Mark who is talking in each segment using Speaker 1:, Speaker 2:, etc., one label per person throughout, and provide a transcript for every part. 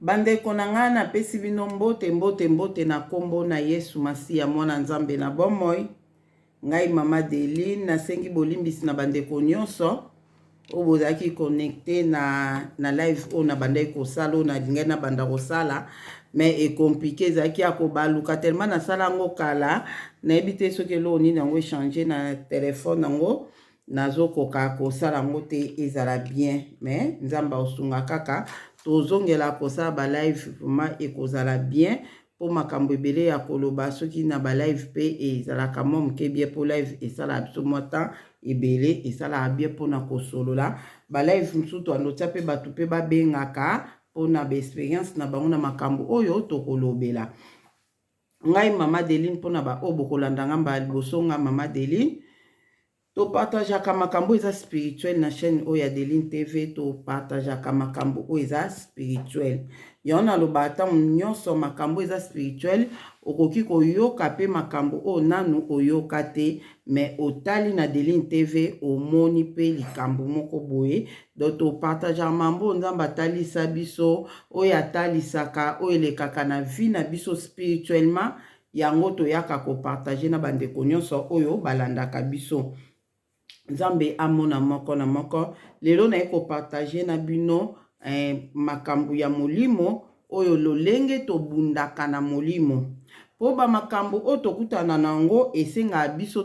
Speaker 1: Bandeko na ngai, napesi bino mbote, mbote, mbote na nkombo na Yesu Masiya, Mwana Nzambe na bomoi. Ngai Mama Deline, nasengi bolimbisi na bandeko nyonso oyo bozalaki connecte na live oyo nabandaki kosala, oyo nalingaki nabanda kosala, mais ecompliqué, ezalaki ya kobaluka tellement nasala yango kala. Nayebi te soki eloko nini yango echange na telefone yango, nazokoka kosala yango te ezala bien. Mais Nzambe akosunga kaka, tozongela kosala balive, vraiment ekozala bien, mpo makambo ebele ya koloba. Soki na balive mpe ezalaka mwa moke bien, mpo live esalaka biso mwa temps ebele, esalaka bien mpona kosolola. Balive mosusu toandotia mpe bato mpe babengaka mpona baexpérience na bango na makambo oyo tokolobela. Ngai Mama Deline, mpona baoyo bokolanda nga mbala liboso, nga Mama Deline, topartageaka makambo eza spirituel na chaîne oyo ya Deline TV. Topartageaka makambo oyo eza spirituel. Yango naloba ntango nyonso, makambo eza spirituel, okoki koyoka mpe makambo oyo nanu oyoka te, mais otali na Deline TV, omoni mpe likambo moko boye. Donc topartageaka mambo oyo Nzambe atalisa biso, oyo atalisaka, oyo elekaka na vie na biso spirituellement. Yango toyaka kopartage na bandeko nyonso oyo balandaka biso. Nzambe amona moko na moko. Lelo naye kopartage na bino makambo ya molimo oyo, lolenge tobundaka na molimo, mpo bamakambo oyo tokutana na yango esengaka biso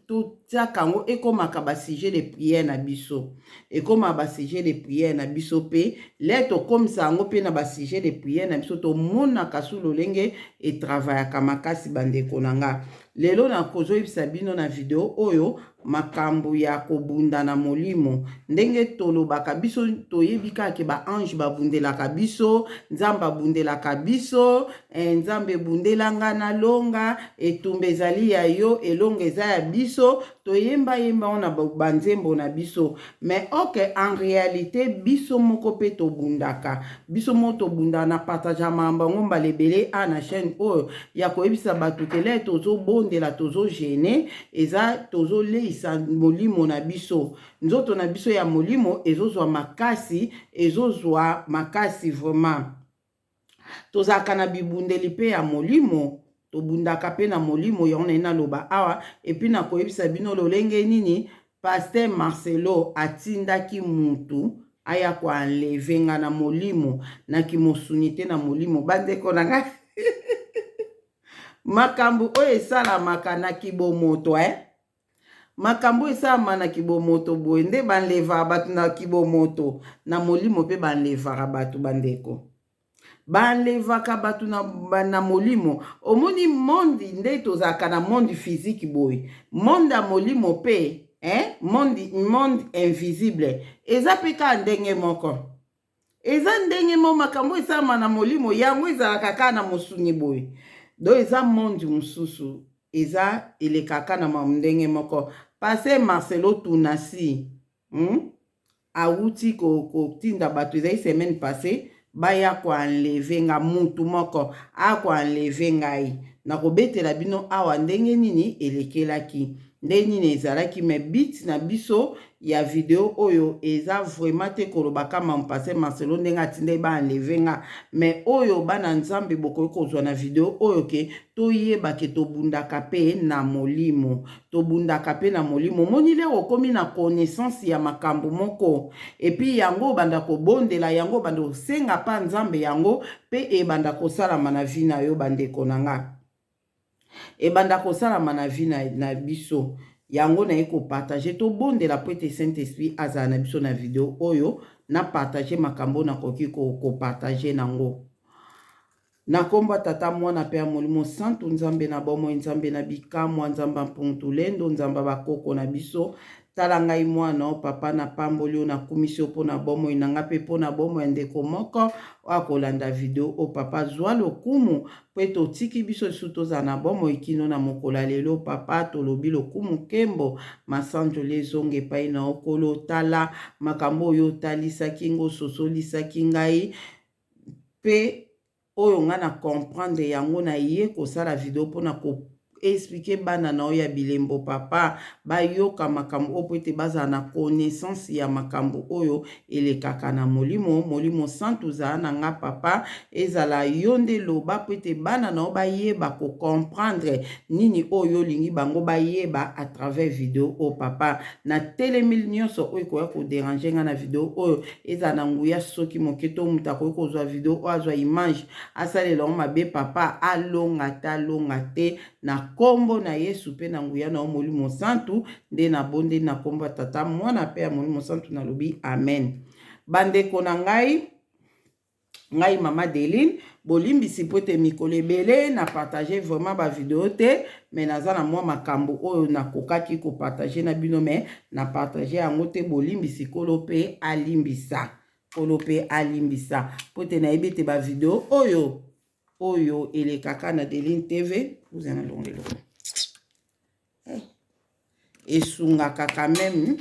Speaker 1: totiaka yango, ekomaka basujet de prière na biso, ekómaka basujet de prière na biso. Mpe le tokomisa yango mpe na basujet de prière na biso, tomonaka su lolenge etravaillaka makasi. Bandeko na nga, lelo nakozoyebisa bino na video oyo makambo ya kobunda na molimo. Ndenge tolobaka, biso toyebi kaka ke baange babundelaka biso, Nzambe abundelaka biso. Nzambe ebundela nga nalonga, etumba ezali ya yo, elonga eza ya biso. Toyembayemba ngo na banzembo na biso, mais ok, en réalité biso moko mpe tobundaka, biso moko tobundaka. Na partage ya makambo yango mbala ebele a na chaîne oyo, ya koyebisa bato kele tozobondela, tozojeûner, eza tozoleisa molimo na biso. Nzoto na biso ya molimo ezozwa makasi, ezozwa makasi vraiment. Tozalaka na bibundeli mpe ya molimo, tobundaka mpe na molimo. Yango naye naloba awa, et puis nakoyebisa bino lolenge nini Pasteur Marcelo atindaki mutu aya koenlever nga na molimo, na kimosuni te, na molimo. Bandeko na ngai, makambo oyo esalamaka na kibomoto, eh? Makambo esalama na kibomoto boye nde baenlevaka bato na kibomoto, na molimo mpe baenlevaka bato. Bandeko, baenlevaka bato na molimo. Omoni monde nde tozalaka na monde physique boye, monde ya molimo mpe, eh? Monde invisible eza mpe kaka ndenge moko, eza ndenge moko. Makambo esalama na molimo, yango ezalaka kaka na mosuni boye. Donc eza monde mosusu, eza elekaka na ndenge moko. Pasteur Marcelo Tunasi, Awuti kotinda bato, ezali semaine passée, baya koenlever nga. Mutu moko akoenlever ngai, nakobetela bino awa ndenge nini elekelaki, ndenge nini ezalaki. Mais but na biso ya video oyo eza vraiment te koloba kama Pasteur Marcelo ndenge atindaki baenlever nga, mais oyo bana Nzambe bokoki kozwa na video oyo, ke toyeba ke tobundaka mpe na molimo, tobundaka mpe na molimo. Omoni, lero okomi na connaissance ya makambo moko, et puis yango obanda kobondela, yango obanda kosenga mpa Nzambe, yango mpe ebanda kosalama na vie na yo. Bandeko na nga, ebanda kosalama na vie na biso. Yango naye kopartage. Tobondela po ete Saint Esprit azala na biso na video oyo. Na partage makambo nakoki kopartage nango na nkombo ya Tata, Mwana mpe ya Molimo Santu. Nzambe na bomoi, Nzambe na bikamwa, Nzambe mpuntulendo, Nzambe bakoko na biso, tala ngai mwana o papa, napamboli yo, nakumisi yo mpo na bomoi na nga mpe mpo na bomoi ya ndeko moko oyo akolanda video oyo. Papa, zwa lokumu mpo ete otiki biso lisusu tozala na bomoi kino na mokolo ya lelo. Papa, tolobi lokumu, nkembo, masanjoli ezonga epai na okolo. Tala makambo oyo otalisaki ngo, ososolisaki ngai mpe oyo ngai na comprendre yango, na ye kosala video mpona ko Expliquer bana na yo ya bilembo papa, bayoka makambo oyo mpo ete bazala na connaissance ya makambo oyo elekaka na molimo. Molimo Santu, zala na nga papa, ezala yo nde loba mpo ete bana na yo bayeba ko comprendre nini oyo olingi bango bayeba à travers video oyo papa. Natelemi nyonso oyo ekoya ko déranger nga na video oyo, ezala na nguya soki moke to moto akoki kozwa video oyo, azwa image, asalela yango mabe papa, alonga te, alonga te, na nkombo na Yesu mpe na nguya na yo Molimo Santu nde nabondeli, na nkombo ya Tata, Mwana mpe ya Molimo Santu nalobi amen. Bandeko na ngai, ngai Mama Deline, bolimbisi po ete mikolo ebele na partage vraiment ba video te, mais naza na mwa makambo oyo nakokaki ko partager na bino, mais na partage yango te. Bolimbisi, Nkolo mpe alimbisa, Nkolo mpe alimbisa, po ete nayebi ete ba video oyo elekaka na Deline TV oza na longo eloko esungaka quand même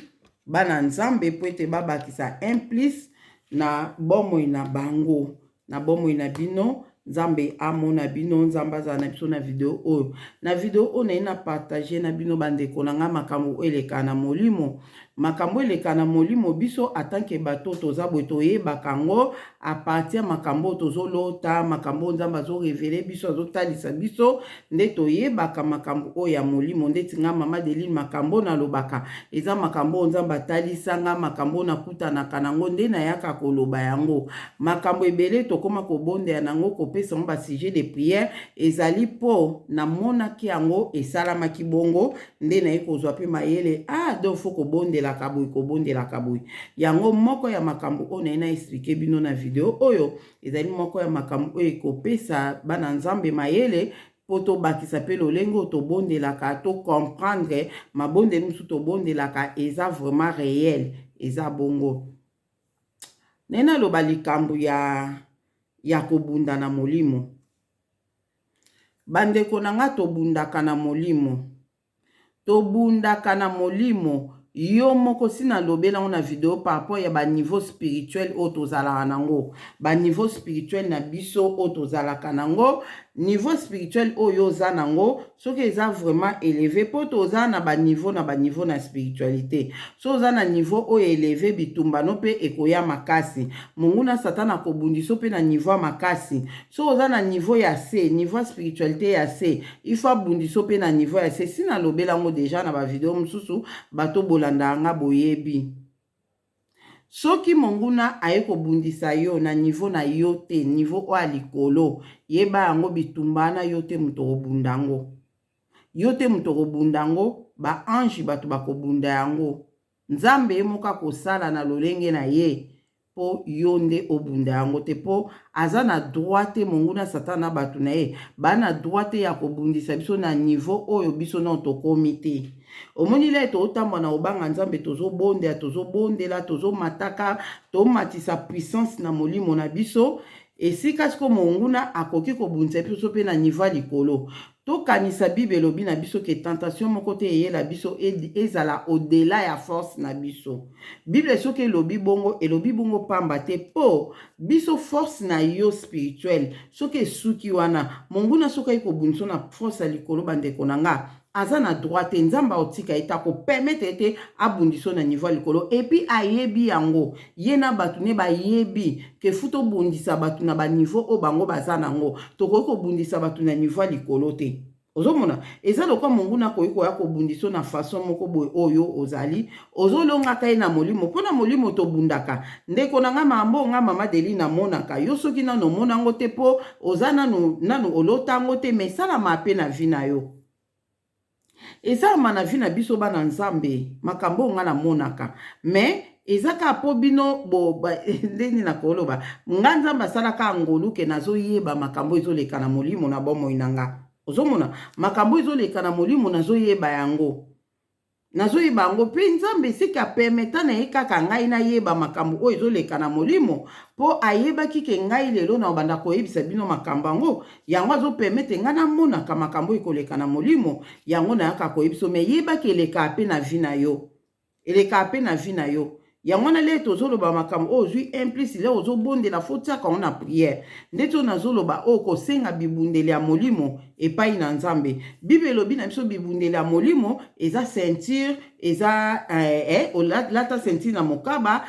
Speaker 1: bana Nzambe po ete babakisa un plus na bomoi na bango, na bomoi na bino. Nzambe amona bino, Nzambe azala na biso na video oyo. Na video oyo naye na partage na bino, bandeko na ngai, makambo oyo eleka na molimo. Makambo eleka na molimo, biso atanke bato toza boye, toyebaka yango à partir ya makambo oyo tozolota, makambo oyo Nzambe azo révéler biso, azotalisa biso, nde toyebaka makambo oyo ya molimo. Ndeti nga Mama Deline, makambo nalobaka eza makambo oyo Nzambe atalisanga, makambo oyo nakutanaka nango nde nayaka koloba yango. Makambo ebele tokóma kobondela nango, kopesa yango ba sujet de prière, ezali mpo namonaki yango esalamaki bongo, nde naye kozwa mpe mayele. Ah, donc faut kobondelaka boye, kobondelaka boye. Yango moko ya makambo oyo naye na expliquer bino na video oyo, ezali moko ya makambo oyo ekopesa bana Nzambe mayele mpo tobakisa mpe lolenge oyo tobondelaka, to comprendre mabondeli mosusu tobondelaka eza vraiment réel, eza bongo. Naye naloba likambo ya kobunda na molimo. Bandeko na nga, tobundaka na molimo, tobundaka na molimo. Yo moko si nalobelango na video par rapport ya ba niveau spirituel oyo tozalaka nango, ba niveau spirituel na biso oyo tozalaka nango. Niveau spirituel oyo oza nango, soki eza vraiment élevé, mpo toza na ba niveau na ba niveau na spiritualité, so oza na niveau oyo élevé, bitumbano mpe ekoya makasi, monguna Satana akobundisa mpe na niveau ya makasi. So oza na niveau ya se, niveau ya spiritualité ya se, il faut abundisa mpe na niveau ya se. Si nalobelango déjà na ba video mosusu, bato bolanda nga boyebi. Soki monguna aye kobundisa yo na niveau na yo te, niveau oyo ya likolo, yeba yango, bitumba wana yo te moto okobunda yango, yo te moto okobunda yango, ba ange bato bakobunda yango. Nzambe ye moko akosala na lolenge na ye mpo yo nde obunda yango te, mpo aza na droit te. Monguna Satana na bato na ye baa na droit te ya kobundisa biso na niveau oyo biso nano tokómi te. Omoni le tozotambola na kobanga Nzambe, tozobondela, tozobondela, tozomataka, tomatisa puissance na molimo na biso, esika siko monguna akoki kobundisa biso mpe na niveau ya likolo. Tokanisa Bible elobi na biso ke tentation moko te eyela biso ezala au-delà ya force na biso. Bible soki elobi bongo, elobi bongo pamba te, mpo biso force na yo spirituelle soki esuki wana, monguna soki ayi kobundisa na force ya likolo, bandeko na nga, aza na droit te. Nzambe aotika ye te, ako permettre ete abundisa na niveau ya likolo. Et puis ayebi yango, ye na bato ne bayebi ke faut tobundisa bato na ba niveau oyo bango baza nango. Tokoki kobundisa bato na niveau ya likolo te. Ozomona eza lokwa monguna akoki koya kobundisa na façon moko boye oyo ozali ozolongaka ye na molimo, mpo na molimo tobundaka. Ndeko na nga, mambo nga Mama Deli namonaka yo, soki nano omona yango te, mpo oza nanu nanu olota yango te, mais esalama mpe na vie na yo, esalama na vie na biso bana Nzambe. Makambo oyo nga namonaka, mais eza kaka mpo bino ndeni nakoloba, nga Nzambe asalaka ngolu ke nazoyeba makambo ezoleka na molimo na bomoi na nga. Ozomona makambo ezoleka na molimo, nazoyeba yango, nazoyeba yango mpe Nzambe esika a permettre na ye kaka ngai nayeba makambo oyo ezoleka na molimo, mpo ayebaki ke ngai lelo na obanda koyebisa bino makambo yango. Yango azo permettre ngai namonaka makambo oyo ekoleka na molimo, yango nayaka koyebisa. Mais yebaki, elekaka mpe na vie na yo, elekaka mpe na vie na yo. Yango wana lere tozoloba makambo oyo ozwi un plus lere ozobondela fo tiaka yango na prière. Ndeti oyo nazoloba oyo kosenga bibundeli ya molimo epai na Nzambe. Bible elobi na biso bibundeli ya molimo eza ceinture, eza eh, eh, olata ceinture na mokaba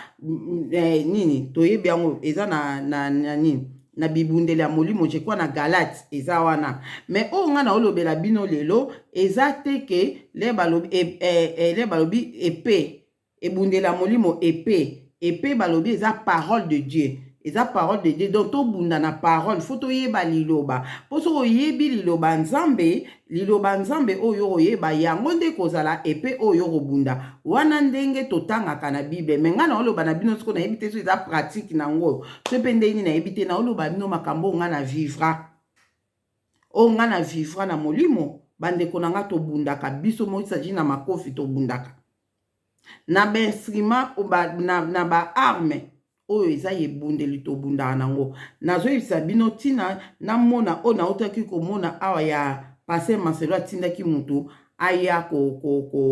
Speaker 1: eh, nini toyebi yango eza na, na, na nini na bibundeli ya molimo je crois na Galate eza wana. Mais oyo nga naolobela bino lelo eza te ke le balobi eh, eh, eh, le balobi epee Ebundeli ya molimo epee epee balobi eza parole de Dieu eza parole de Dieu donc tobunda na parole faut toyeba liloba po soki oyebi liloba nzambe liloba nzambe oyo okoyeba yango nde kozala epe oyo okobunda wana ndenge totangaka na bible me ngai naoloba na bino siko nayebi te so eza pratique na yango so mpe ndenge nini nayebi te naoloba bino makambo oyo ngai na vivra oyo ngai na vivra na molimo bandeko na ngai tobundaka biso moisaji na makofi tobundaka na ba instrument na, na ba arme oyo eza ebundeli tobundaka nango. Nazoyebisa bino ntina namona oyo nautaki komona awa ya Pasteur Marcelo atindaki mutu aya ko, ko, ko,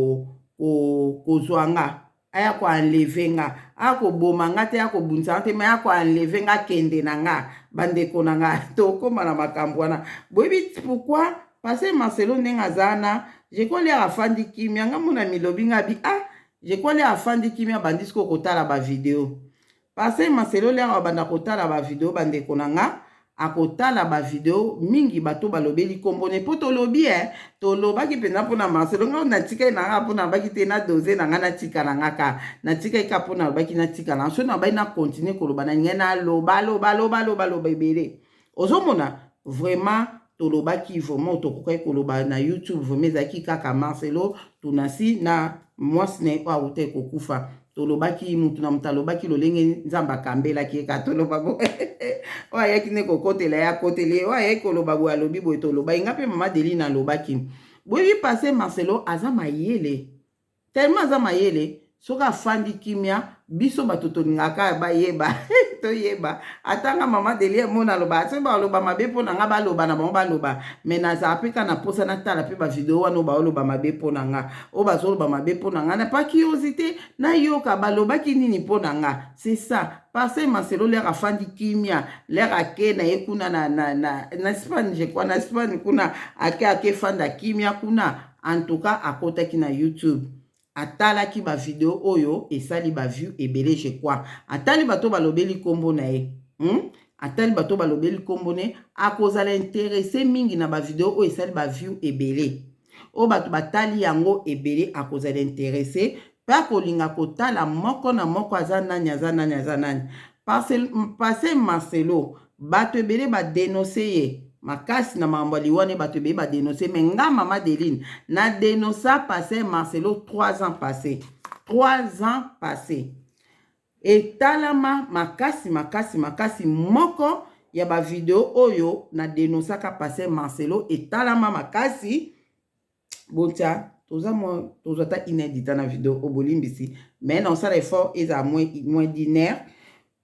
Speaker 1: ko, kozwa nga aya ko enlever nga aya koboma nga te aya kobundisa nga te me aya ko enlever nga akende na nga. Bandeko na nga tokóma na makambo wana. Boyebi pourquoi Pasteur Marcelo ndenge aza wana je crois lere afandi kimia nga mona milobi nga bi ah je crois lere afandi kimia abandi sikoyo kotala ba video. Pasteur Marcelo lere abanda kotala ba video bandeko na nga akotala ba video mingi bato balobeli kombo ne po tolobi eh tolobaki mpenza mpona Marcelo nga natikali na nga mpo nalobaki te na dose na nga natika na nga ka natikali ka mpo nalobaki natika na soki nalobaki na continue koloba na ngai naloba loba loba loba loba ebele Ozomona vraiment tolobaki vraiment tokokaki koloba na YouTube vraiment ezalaki kaka Marcelo Tunasi na mwasi na ye oyo awutaki kokufa tolobaki mutu na mutu alobaki lolenge Nzambe akambelaki ye kaka toloba bo oyo ayaki nde kokotela ye akoteli ye oyo ayaki koloba boye alobi boye tolobaki nga mpe mama Deline alobaki boyebi passe Marcelo aza mayele Tellement aza mayele soki afandi kimia biso bato tolingaka kaka bayeba toyeba ata nga mama Delia mona aloba soki baloba mabe mpo na nga baloba na bango baloba mais nazala mpe kaka na mposa natala mpe bavideo wana oyo baoloba mabe mpo na nga oyo bazoloba mabe mpo na nga na pa curiosité nayoka balobaki nini mpo na nga c'est ça parce Marcelo lere afandi kimia lere ake na ye kuna na, na, na, na Espagne je crois na Espagne kuna ake ake fanda kimia kuna. En tout cas akotaki na YouTube atalaki ba video oyo esali ba vue ebele je crois atali bato balobeli kombo na ye hmm? atali bato balobeli kombo ne akozala interesse mingi na ba video oyo esali ba vue ebele oyo bato batali yango ebele akozala interesse mpe akolinga kotala moko na moko aza nani aza nani aza nani passe Marcelo bato ebele ba denonce ye makasi na makambo ya liwa ne bato ebele ba denonce me nga mama Deline na denosa passe Marcelo 3 ans passé 3 ans passé etalama makasi makasi makasi moko ya ba video oyo na denosaka passe Marcelo etalama makasi Botia toza mwa tozwa ata une heure du temps na video oyo bolimbisi mais na osala effort ezala moins moins d'une heure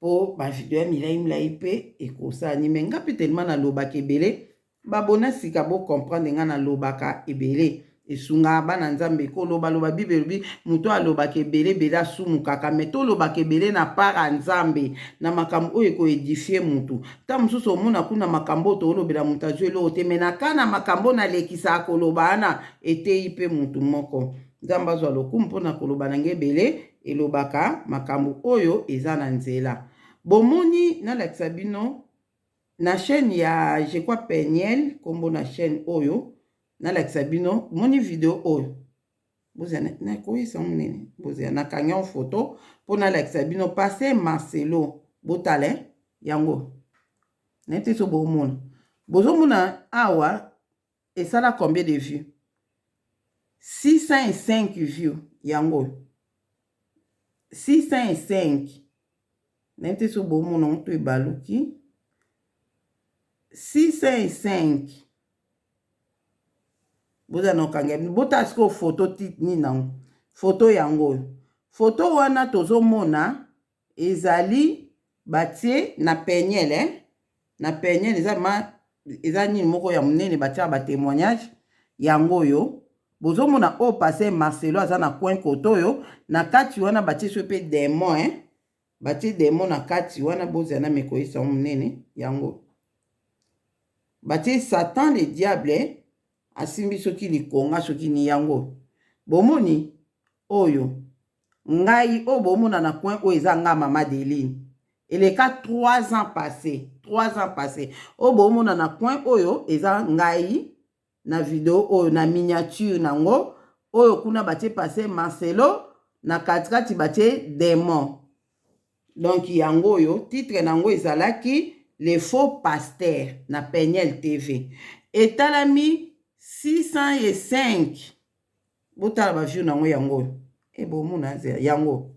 Speaker 1: mpo ba video ya milai milai mpe ekosala ni mais nga mpe tellement nalobaka ebele babona sika bo comprendre nga nalobaka ebele esungaka bana nzambe kolobaloba bible elobi moto alobaka ebele ebele asumukaka me tolobaka ebele na part ya nzambe na makambo oyo ekoedifie motu Tango mosusu omona kuna makambo oyo toolobela moto azwi eloko te, me na ka na makambo oyo nalekisaka koloba wana eteyi mpe moto moko. Nzambe azwa lokumu mpo na koloba na ngai ebele elobaka makambo oyo eza na nzela. Bomoni, nalakisa bino na chaîne ya je crois Peniel, kombo na chaîne oyo, nalakisa bino, moni video oyo. Bozela nakoyesa yango nini? Bozela nakangi yango photo mpo nalakisa bino passe Marcelo. Botala eh? Yango nayebi te so bomona. Bozomona awa esala combien de vues? 605 vues yango 605 nayebi te so bomona yango to ebaluki 605 boza na okanga bino botala sikoyo foto ti nini nango foto yango oyo foto wana tozomona ezali batie na peniel eh? na peniel eza ma eza nini moko ya monene batiaka ba témoignage yango oyo. Bozomona oyo pasteur Marcelo aza na coin kote oyo na kati wana batie soki mpe demon hein? Batie demon na kati wana, bozela na mekoyisa yango monene yango. Batie Satan le diable asimbi soki likonga soki ni yango. Bomoni oyo ngai oyo bomona na coin oyo eza nga mama Adeline. Eleka 3 ans passé, 3 ans passé. Oyo bomona na coin oyo eza ngai na video oyo na miniature nango oyo kuna batie passe Marcelo na katikati batie demon. Donc yango oyo titre nango ezalaki le faux pasteur na Peniel TV. Etalami 605. Botala ba view nango yango oyo. E bomona yango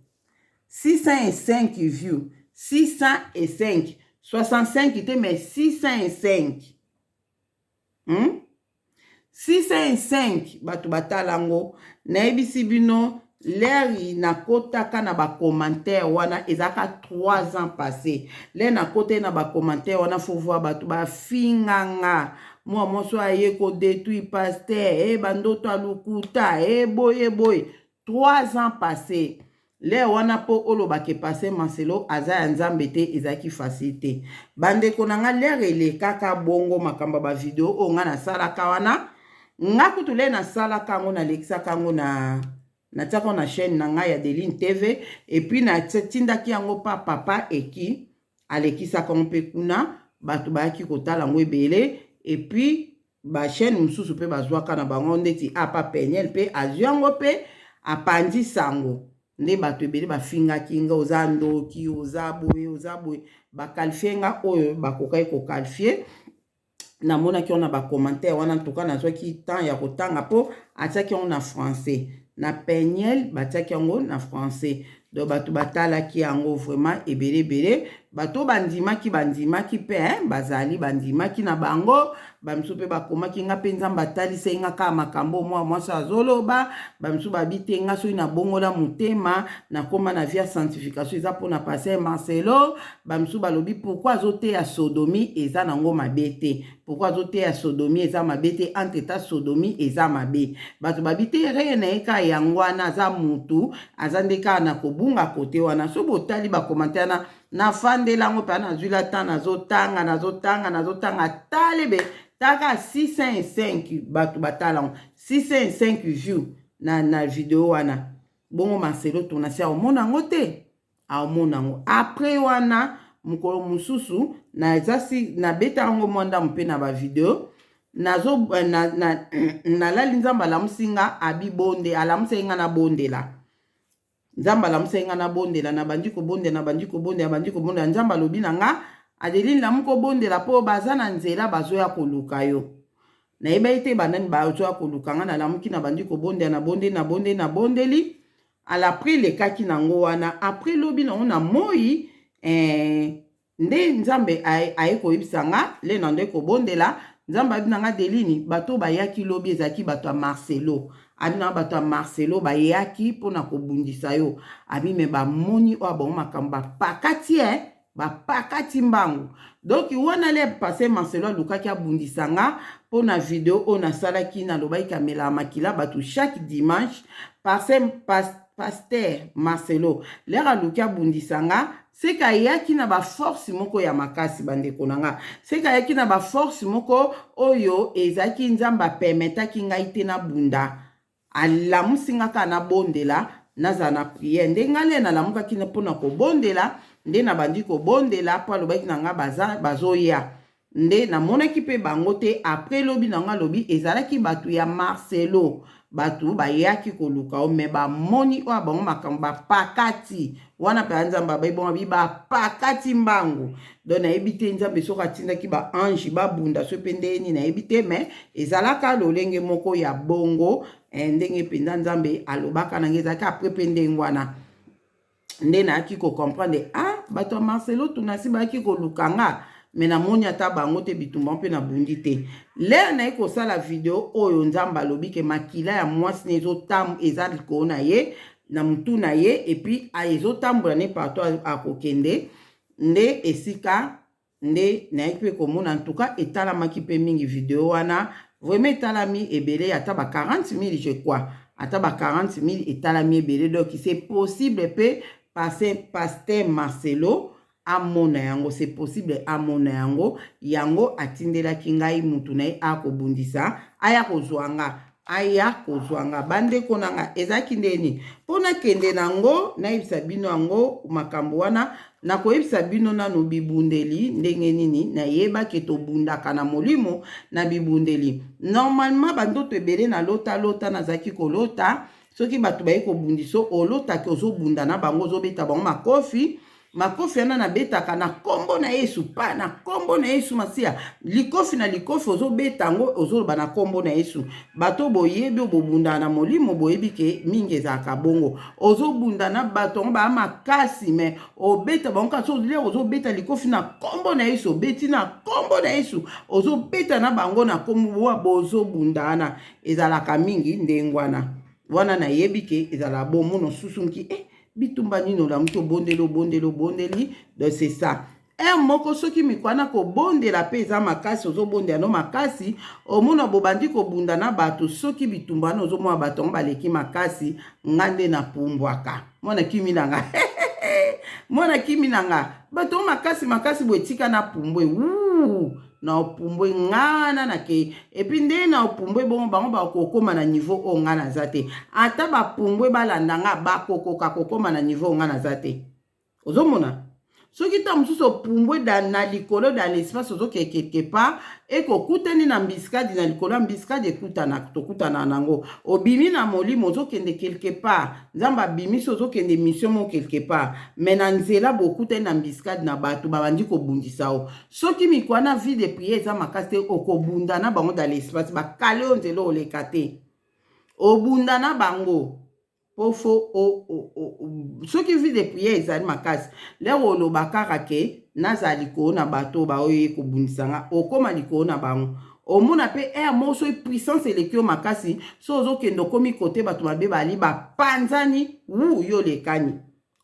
Speaker 1: 605 view, 605, 65 te mais 605. 605 bato batala yango. Nayebisi bino leri nakotaka na bacommentaire wana ezalaka 3 ans passé. Leri nakotaki na bacommentaire wana, faut voir bato bafinganga mwa mwasi aye kodétruire pasteur, e bandoto ya lokuta, e boye boye. 3 ans passé lere wana, mpo olobaka pasteur Marcelo aza ya Nzambe te, ezalaki facile te, bandeko na nga. Lere elekaka bongo makambo ya bavideo oyo nga nasalaka wana, nga kutu lere nasalaka yango, nalekisaka yango na natiaka na chaîne na ngai ya Deline TV, et puis natindaki yango pa papa eki alekisaka yango mpe kuna, bato bayaki kotala yango ebele. Et puis bachaîne mosusu mpe bazwaka na bango, ndeti apa Peniel mpe azwi yango mpe apandi sango. Nde bato ebele bafingaki nga: oza ndoki, oza boye, oza boye. Baqualifier nga oyo bakokaki koqualifier. Namonaki yango na bacommentaire wana. Ntuka nazwaki temps ya kotanga mpo atiaki yango na français, na Peniel batiaki yango na français. Donc bato batalaki yango vraiment ebele ebele. Bato bandimaki, bandimaki mpe bazali bandimaki na bango. Bamisusu mpe bakomaki nga mpe Nzambe atalisai nga kaka makambo mwa mwasi azoloba. Bamisusu babi te, nga soki nabongola motema, nakóma na vie ya sanctification, eza mpona pasteur Marcelo. Bamisusu balobi pourquoi azoteya sodomie, eza nango mabe te? Pourquoi azoteya sodomie, eza mabe te? Entre ta sodomie eza mabe. Bato babi te, reye na ye kaka yango wana, aza mutu, aza nde kaka na kobunga kote wana. So botali bacommentaire na nafandela yango mpe nazwila temps, nazotanga, nazotanga, nazotanga, talebe taka 605 bato batala yango, 605 view na video wana. Bongo Marcelo Tunasi aomona yango te, aomona yango après wana. Mokolo mosusu naza si nabeta yango mwa ndambo mpe na bavideo nazo nalali, Nzambe alamusi nga, abi bonde, alamusaki nga nabondela. Nzambe alamusaki nga nabondela, nabandi kobondela, nabandi kobondela, nabandi kobondela. Nzambe alobi na nga: "Adeline, lamuka obondela mpo baza na nzela, bazoya koluka yo." Nayebaki te banani bazoya koluka nga. Nalamuki, nabandi kobondela, nabondeli, nabondeli, nabondeli. Ala après elekaki nango wana. Après lobi nango na moi nde Nzambe aye koyebisa nga le na nde kobondela. Nzambe abi na nga: "Delini, bato bayaki lobi ezalaki bato ya Marcelo." Abi na nga bato ya Marcelo bayaki mpona kobundisa yo. Abi me bamoni oyo bango makambo bapakati e bapakati mbangu. Donc wana le pasteur Marcelo alukaki abundisa nga mpona video oyo nasalaki, nalobaki kamelaka makila bato chaque dimanche. Pasteur Marcelo lere aluki abundisa nga, seke ayaki na baforce moko ya makasi, bandeko na nga. Seke ayaki na baforce moko oyo ezalaki Nzambe apermettaki ngai te nabunda. Alamusi nga kaka nabondela, nazala na prière. Nde ngai nde nalamukaki mpona kobondela, nde nabandi kobondela mpo alobaki na nga baza bazoya. Nde namonaki mpe bango te. Après lobi na nga alobi ezalaki bato ya Marcelo, bato bayaki koluka o me bamoni oyo bango makambo bapakati wana mpenza. Nzambe abai bongo, abi bapakati mbangu. Donc nayebi te Nzambe soki atindaki baange babunda so mpe ndeni, nayebi te, me ezalaka lolenge moko ya bongo. Ndenge mpenza Nzambe alobaka na ngai ezalaki après mpe ndenge wana nde nayaki kocomprendre: ah, bato ya Marcelo Tunasi bayaki koluka nga, me namoni ata bango te, bitumba mpe nabundi te. Lere naye kosala video oyo, Nzambe alobi ke makila ya mwasi na eza likolo na ye, na mutu na ye, et puis ezotambola ne partout akokende. Nde esika nde nayaki mpe komona ntuka etalamaki mpe mingi video wana. Vraiment etalami ebele, ata ba 40 000 je crois, ata ba 40 000 etalami ebele. Donc c'est possible mpe pasteur Marcelo amona yango, c'est possible amona yango. Yango atindelaki ngai mutu na ye akobundisa, aya kozwa nga, aya kozwa nga. Bandeko na nga, ezalaki ndeni mpo nakende nango, nayebisa bino yango makambo wana. Nakoyebisa bino nano bibundeli ndenge nini nayebaki tobundaka na molimo na bibundeli. Normalement bandoto ebele nalotalota, nazalaki kolota soki bato baye kobundisa, olotaki ozobunda na bango, ozobeta bango makofi. Makofi wana nabetaka na nkombo na Yesu, pa na nkombo na Yesu Masiya. Likofi na likofi ozobeta yango, ozoloba na nkombo na Yesu. Bato boyebi oyo bobundaka na molimo, boyebi ke mingi ezalaka bongo. Ozobunda na bato yango baa makasi, mais obeta bango kasi olia, ozobeta likofi na nkombo na Yesu, obeti na nkombo na Yesu, ozobeta na bango na nkombo wa bozobunda wana. Ezalaka mingi ndenge wana. Wana nayebi ke ezala bomona osusunki bitumba nini, olamuki, obondeli, obondeli, obondeli. Donc c'est ça. Heure moko soki mikwana kobondela mpe eza makasi, ozobondela no makasi, omona bobandi kobunda na bato. Soki bitumba wana ozomona bato yango baleki makasi, nga nde napumbwaka, mwana kimi na nga, mwana kimi na nga. Bato yango makasi makasi boye, etika na pumbwe wu na opumbwe ngana nakei. Et puis nde na opumbwe bongo, bango bakokóma na niveau oyo nga naza te. Ata bapumbwe balanda nga, bakokoka kokóma na niveau oyo nga naza te. Ozomona soki ntango mosusu opumbwe na likolo, dans l'espace, ozokende quelque part, ekokutani na embuscade na likolo ya embuscade, ekutana, tokutana nango. Obimi na molimo, ozokende quelque part, Nzambe abimisi, ozokende mission mo quelque part, mais na nzela bokutani na embuscade na bato, babandi kobundisa yo. Soki mikwana vie de prière eza makasi te, okobunda na bango dans l'espace, bakale oyo nzela oleka te, obunda na bango. Po fo soki vie de prière ezali makasi, lero oloba kaka ke nazala likolo na bato baoyo ye kobundisa nga, okóma likolo na bango. Omona mpe heure moko soki puissance eleki yo makasi, so ozokende, okomi kote bato mabe bali bapanzani, wu yo olekani.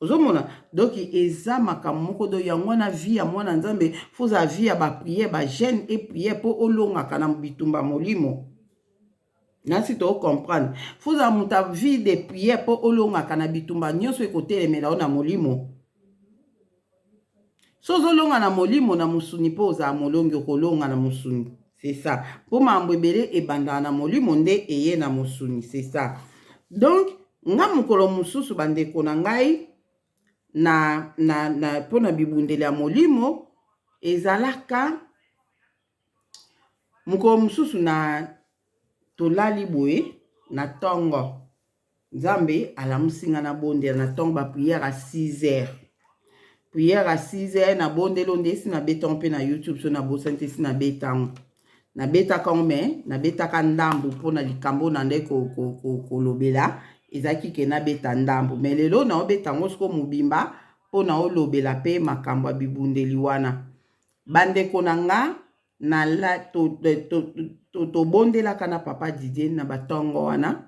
Speaker 1: Ozomona, donc eza makambo moko. Do yango wana vie ya mwana Nzambe, fo ozala vie ya baprière, bajeûne et prière, mpo olongaka na bitumba molimo. Nasi tocomprendre, fo ozala moto ya vie de prière mpo olongaka na bitumba nyonso ekotelemela yo na molimo. So ozolonga na molimo, na mosuni mpo ozala molongi, okolonga na mosuni. C'est ça, mpo makambo ebele ebandaka na molimo nde eye na mosuni. C'est ça. Donc nga mokolo mosusu, bandeko na ngai, na mpo na bibundeli ya molimo, ezalaka mokolo mosusu na tolali boye na ntongo, Nzambe alamusi nga, nabondela na ntongo, baprière ya 6 heures, prière ya 6 heures. Nabondeli nde esi nabetango mpe na YouTube, so nabosani te, esi nabetango, nabetaka yango, mais nabetaka ndambu mpona likambo na nde kolobela ezalaki ke nabeta ndambu. Mais lelo naobeta yango siko mobimba mpona olobela mpe makambo ya bibundeli wana. Bandeko na nga, tobondelaka na papa Didier na batongo wana.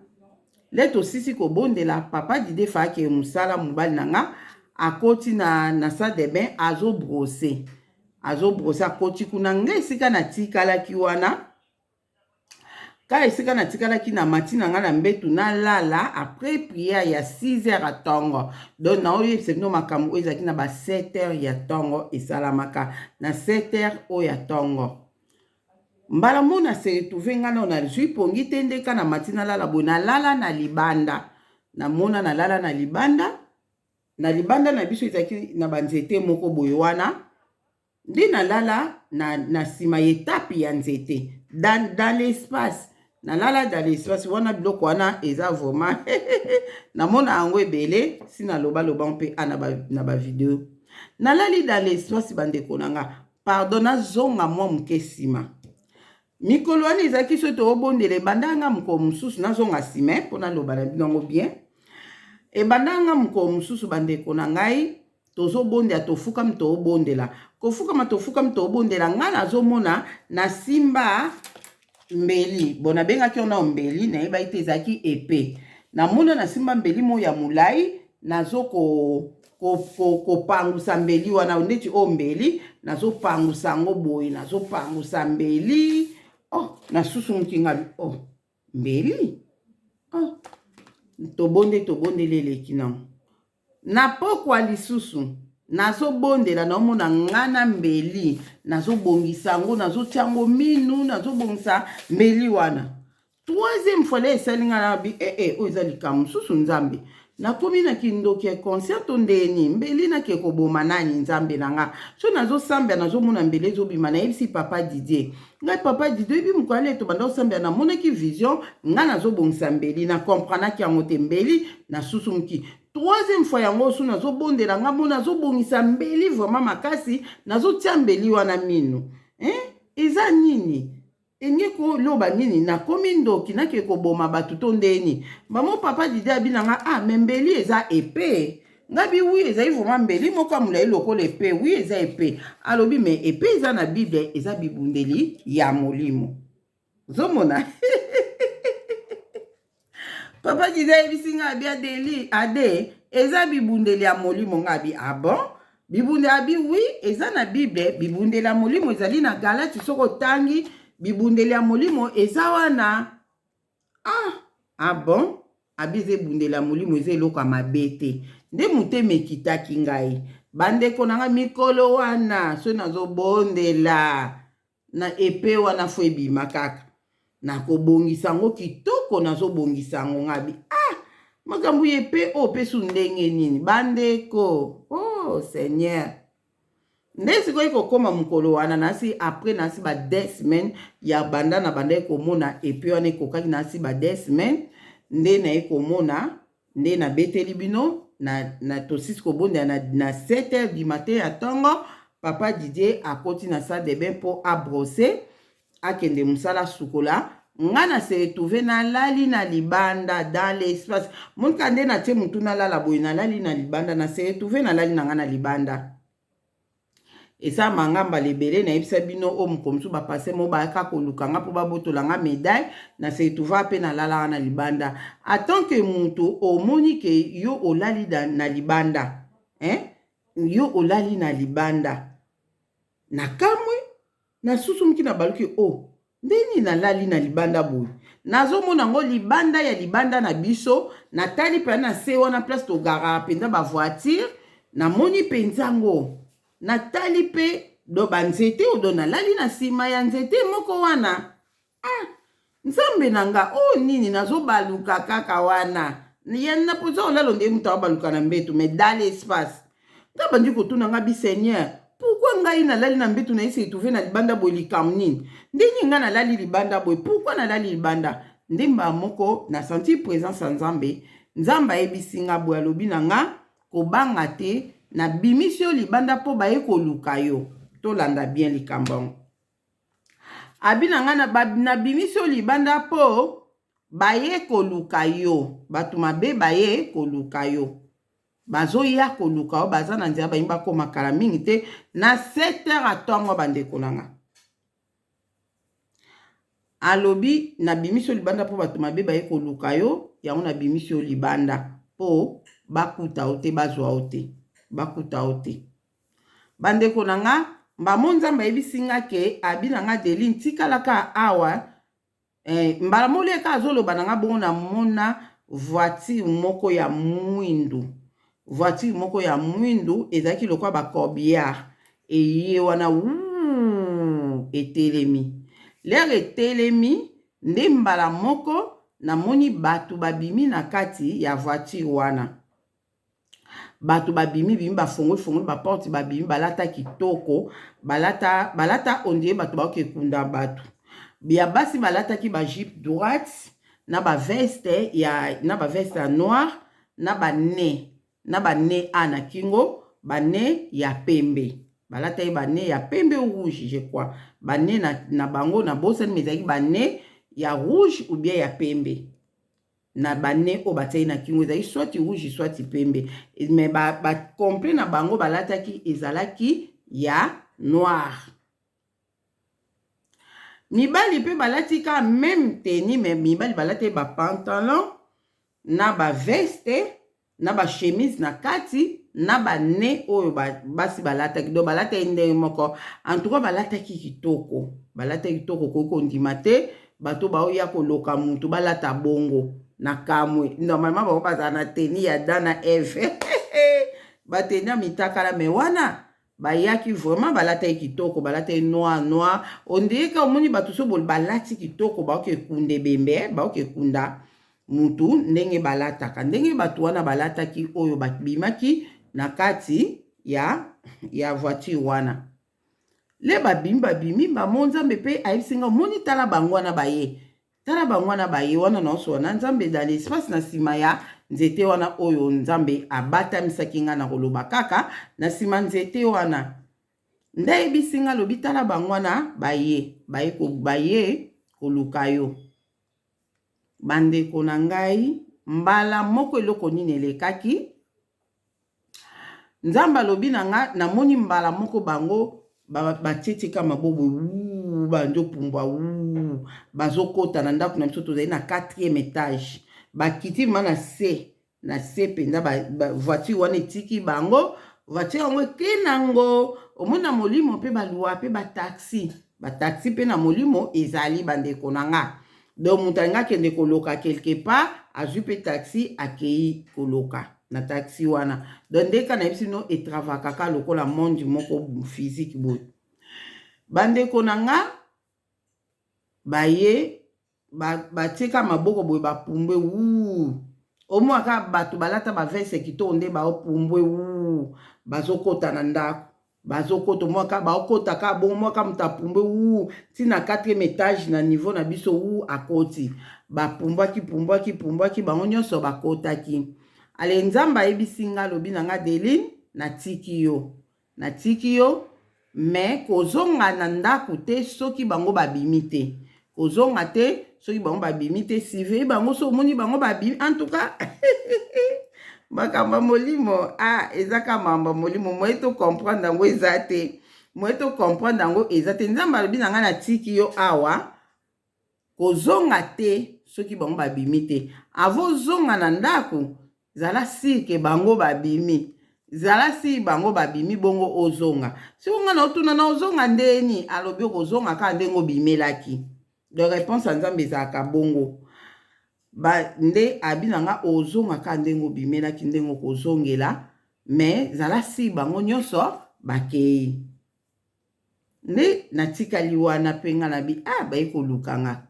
Speaker 1: Le tosisi kobondela, papa Didier faake mosala. Mobali na nga akoti na salle de bain, azobrosser, azobrosser, akoti kuna. Nga esika natikalaki wana, ka esika natikalaki na mati na ngai na mbetu, nalala après prière ya 6 heures ya ntongo. Donc naoyebisa bino makambo oyo ezalaki na ba 7 heures ya ntongo, esalamaka na 7 heures oyo ya ntongo. Mbala mo na se retrouve ngai nao nazwi pongi te, nde ka na mati, nalala boye, nalala na libanda. Namona nalala na libanda, na libanda na biso ezalaki na banzete moko boye wana, nde nalala na nsima ya etape ya nzete, dans l'espace. Nalala dans l'espace wana. Biloko wana eza vraiment, namona yango ebele, si nalobaloba mpe a na bavideo. Nalali dans l'espace. Bandeko na nga, pardon, nazonga mwa moke nsima. Mikolo wana ezalaki so toobondela, ebandanga mokolo mosusu, nazonga nsima mpo naloba na bino yango bien. Ebandanga mokolo mosusu, bandeko na ngai, tozobondela, tofukami, toobondela, kofukama, tofukami, toobondela. Ngai nazomona nasimba mbeli. Bon, nabengaki wana mbeli, nayebaki te ezalaki épée. Namona nasimba mbeli moko ya molai, nazo kopangusa mbeli wana, ndeti oyo mbeli, nazopangusa yango boye, nazopangusa mbeli. Oh, nasusumuki nga oh, mbeli oh. Tobonde tobondeli eleki nango na pokwa lisusu nazobondela naomona nga na mbeli nazobongisa yango nazotia yango minu nazobongisa mbeli wana troisième fois la esali nga na bi ee eh, eh, oyo eza likambo mosusu nzambe nakomi na kindoki ya conscient to ndeni mbeli nake koboma nani nzambe na nga so nazosambela nazomona mbeli ezobima nayebisi papa didier ngai papa didier oyebi mokolo ale tobanda kosambela namonaki vision ngai nazobongisa mbeli na comprenaki yango te mbeli nasusumuki troisième fois yango so nazobondela ngai mo nazobongisa mbeli vraiment makasi nazotia mbeli wana minu eh? eza nini Elingi koloba nini nakomi ndoki nake koboma bato to ndeni mamo papa didi abi na nga ah me mbeli eza epe nga bi wi ezali vraiment mbeli moko ya molai lokola epe wi eza epe alobi me epe eza na bible eza bibundeli ya molimo ozomona papa didi ayebisi nga abi adeli ade eza bibundeli ya molimo nga abi ah bon bibundeli abi wi eza na bible bibundeli ya molimo ezali na galati soki otangi bibundeli ya molimo eza wana ah ah bon abi eza ebundeli ya molimo eza eloko ya mabe te nde motema ekitaki ngai bandeko na ngai mikolo wana soki nazobondela na epe wana fo ebima kaka nakobongisa yango kitoko nazobongisa yango ngabi ah makambo ya epe oyo mpe su ndenge nini bandeko oh seigneur nde sikoyo ekokóma mokolo wana nasi après nasi ba deux semaines ya banda na bandaki komona epe wana ekokaki nasi ba deux semaines nde naye komona nde nabeteli bino na, na tosisi kobondela na, na 7 heures du matin ya ntongo papa didier akoti na salle de bain mpo abrose akende mosala sukola nga na se retrouve nalali na libanda dans l'espace monika nde natie motu nalala boye nalali na libanda na se retrouve nalali na nga na libanda Esalama nga mbala ebele nayebisa bino oyo mokolo mosusu ba pasteur moko bayaka koluka nga mpo babotola nga medaille na se retrouva mpe nalalaka na libanda en tant que moto omoni ke yo olali na libanda hein? yo olali na libanda nakamwe nasusumuki na baluki o oh, Nde nini nalali na libanda boye? Nazomona yango libanda ya libanda na biso, natali mpenza na se wana place togaraka mpenza ba voiture, namoni mpenza yango. Natali mpe do banzete oyo do nalali na nsima ya nzete moko wana. Ah, Nzambe na nga, oyo nini nazobaluka kaka wana. Ya na poza olalo nde moto abaluka na mbeto, mais dans l'espace. Nga bandi kotuna nga bi Seigneur, pourquoi ngai nalali na mbeto na ye se retrouver na libanda boye likambo nini? Ndenge ngai nalali libanda boye, pourquoi nalali libanda? Nde mbala moko na sentir presence ya Nzambe. Nzambe ayebisi nga boye, alobi na nga kobanga te, nabimisi yo libanda mpo baye koluka yo. Tolanda bien likambo yango. Abi na nga nabimisi yo libanda mpo baye koluka yo, bato mabe baye koluka yo. Bazoya koluka yo, baza na nzela balingi bakoma kala mingi te na 7 heures ya ntongo bandeko na nga. Alobi nabimisi yo libanda mpo bato mabe baye koluka yo, yango nabimisi yo libanda mpo bakuta yo te, bazwa yo te, bakuta yo te. Bandeko na nga, mbamo Nzambe ayebisi nga ke abi na nga Adeline tikala kaka awa Eh, mbala moko leka azoloba na nga bongo namona voiture moko ya mwindu voiture moko ya mwindu ezalaki lokola ba corbillard eye wana wuu etelemi lere etelemi nde mbala moko namoni bato babimi na kati ya voiture wana Bato babimi bimi bafongoli fongoli ba porte babimi balata kitoko balata balata on dirait bato baoke kunda bato ya basi balataki ba jupe droite na ba veste ya na ba veste ya noir na ba ne na ba ne a na kingo ba ne ya pembe balataki ba ne ya pembe ou rouge je crois ba ne na, na bango na bosani mais ezalaki ba ne ya rouge ou bien ya pembe na ba nez oyo batiaki na kingo ezalaki soit rouge soit pembe mais ba, ba complet na bango balataki ezalaki ya noir mibali mpe balati ka meme tenue mais mibali balati ba pantalon na ba veste na ba chemise na kati. na bane oyo basi balataki. Donc balataki ndenge moko. En tout cas balataki kitoko, balataki kitoko, okoki kondima te. Bato baoya koloka mutu balata bongo na kamwe. Normalement bango bazala na tenue ya Adam na Eve, batenue ya mitakala, mais wana bayaki vraiment balataki kitoko, balataki noir noir. Ondiyeka omoni bato so balati kitoko, baoki ekunda ebembe, baoki ekunda mutu ndenge balataka, ndenge bato wana balataki oyo babimaki na kati ya voiture wana. Le babimi, babimi bamo. Nzambe mpe ayebisi nga: omoni, tala bango wana baye, tala bango wana baye wana. Naosola na Nzambe dans l'espace na nsima ya nzete wana oyo Nzambe abatamisaki nga. Na koloba kaka na nsima nzete wana nde ayebisi nga, alobi: tala bango wana baye, baye, baye koluka yo. Bandeko na ngai, mbala moko eloko nini elekaki? Nzambe alobi na nga, namoni mbala moko bango batietika maboko, bandi opumbwa, bazokɔta na ndako na biso. Tozali na 4e étage. Bakiti ma na se, na se mpenza. Voiture wana etiki bango, voiture yango eke nango. Omoni na molimo mpe baluwa mpe bataxi, bataxi mpe na molimo ezali, bandeko na nga. Donc moto alingi akende koloka quelque part, azwi mpe taxi, akei koloka na taxi wana. Donc ndeka nayebisi bino, etravaka kaka lokola monde moko physique boye. Bandeko na nga, baye, batieka maboko boye, bapumbwe wu. Omwaka bato balata baveste kitoko nde baopumbwe wu, bazokɔta na ndako, bazokota. Mwaka baokota kaka bongo, mwaka moto apumbwe wu ntina 4e étage na niveau na biso wu, akoti. Bapumbwaki, pumbwaki, pumbwaki, bango nyonso bakotaki. Ale, Nzambe ayebisi nga, alobi na nga: Deline, natiki yo, natiki yo, mais kozonga na ndako te soki bango babimi te. Kozonga te soki bango babimi te. Surveille bango, so omoni bango babimi. En tout cas makambo ya molimo, ah, eza ka makambo ya molimo, moye tocomprendre yango eza te, moye tocomprendre yango eza te. Nzambe alobi na ngai: natiki yo awa, kozonga te soki bango babimi te. Avant ozonga na ndako, zala sûr que bango babimi, zala sûr bango babimi, bongo ozonga. Soki nga na otuna na ozonga ndeni, alobi okozonga kaka ndenge obimelaki. Donc réponse ya Nzambe ezalaka bongo. Ba, nde abi na nga: ozonga kaka ndenge obimelaki, ndenge okozongela, mais zala sûr bango nyonso bakei. Nde natikali wana mpe nga na bi, ah, baye koluka nga.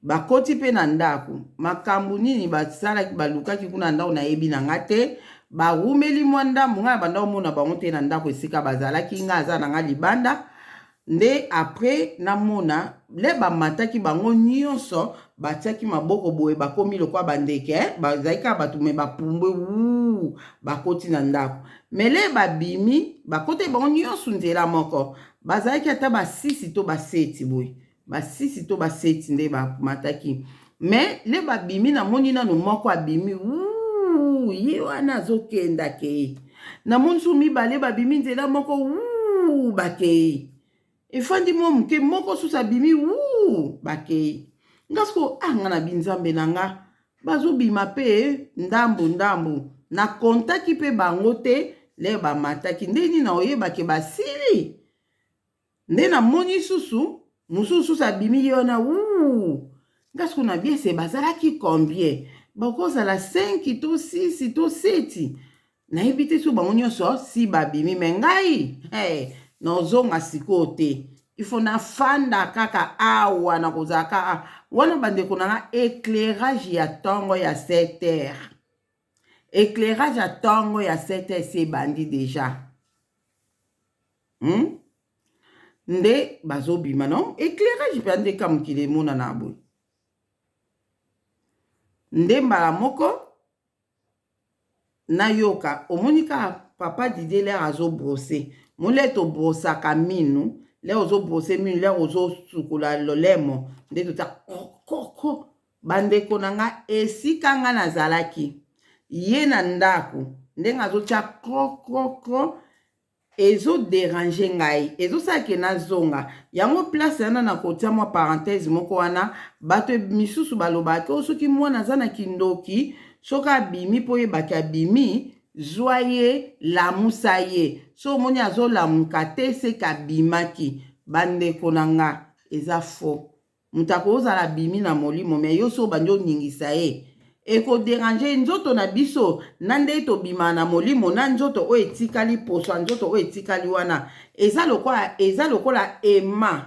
Speaker 1: Bakoti mpe na ndako. Makambo nini basalaki, balukaki kuna ndako, nayebi na nga te. Barumeli mwa ndambo, ngai na banda omona bango te na ndako esika bazalaki. Ngai aza na nga libanda. Nde après namona le bamataki bango nyonso, batiaki maboko boye, bakomi lokwa bandeke, bazali kaka bato, mais bapumbwe wu, bakoti na ndako. Mais le babimi, bakoti bango nyonso nzela moko. Bazalaki ata basisi to baseti boye, basisi to baseti nde bamataki. Mais le babimi, namoni nano moko abimi wu, ye wana azokenda, kei. Namoni su mibale babimi nzela moko wu, bakei. Efandi mwa moke, moko susu abimi wu, bakei. Nga siko, ah, nga na binzambe na nga, bazobima mpe ndambu ndambu. Nakontaki mpe bango te. Le bamataki ndeni na oyebake basili nde namoni susu mosusu susu abimi, ye wana wu. Nga siko na biese, bazalaki combien? Bakozala 5 to 6 to 7, nayebi te. So bango nyonso si babimi, mais ngai, hey, nazonga sikoyo te, ifo nafanda kaka awa, na kozala kaka wana. Bandeko na nga, éclairage ya ntongo ya 7 heures, éclairage ya ntongo ya 7 heures esi ebandi déjà, Nde bazobima no éclairage mpe ndeka mokili emonana boye. Nde mbala moko nayoka, omoni kaka papa Didier lere azobrosser mole, tobrosaka minu, lere ozobrosser minu, lere ozosukola lolemo, nde tota kokoko. Bandeko na nga, esika nga nazalaki ye na ndako, ndenge azotya krokokro, ezodéranger ngai, ezosalake nazonga yango place wana. Na kotia mwa parenthèse moko wana, bato misusu balobaki o soki mwana aza na kindoki, soki abimi mpo oyebaki abimi. Zwa ye, lamusa ye. Soki omoni azolamuka te seke abimaki. Bandeko na nga, eza faux. Moto akozala abimi na molimo mais yo soki obandi oningisa ye eko deranger ye. Nzoto na biso na ndenge tobimaka na molimo na nzoto oyo etikali, poso ya nzoto oyo etikali wana eza lokola eza lokola aimant.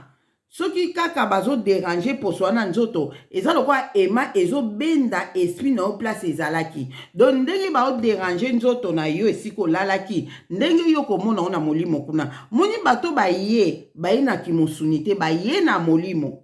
Speaker 1: Soki kaka bazo deranger poso wana nzoto eza lokola aimant ezo benda esprit na yo place ezalaki. Donc ndenge bao deranger nzoto na yo esika olalaki ndenge yo okomona ngo na molimo kuna. Moni bato baye baye na kimosuni te baye na molimo.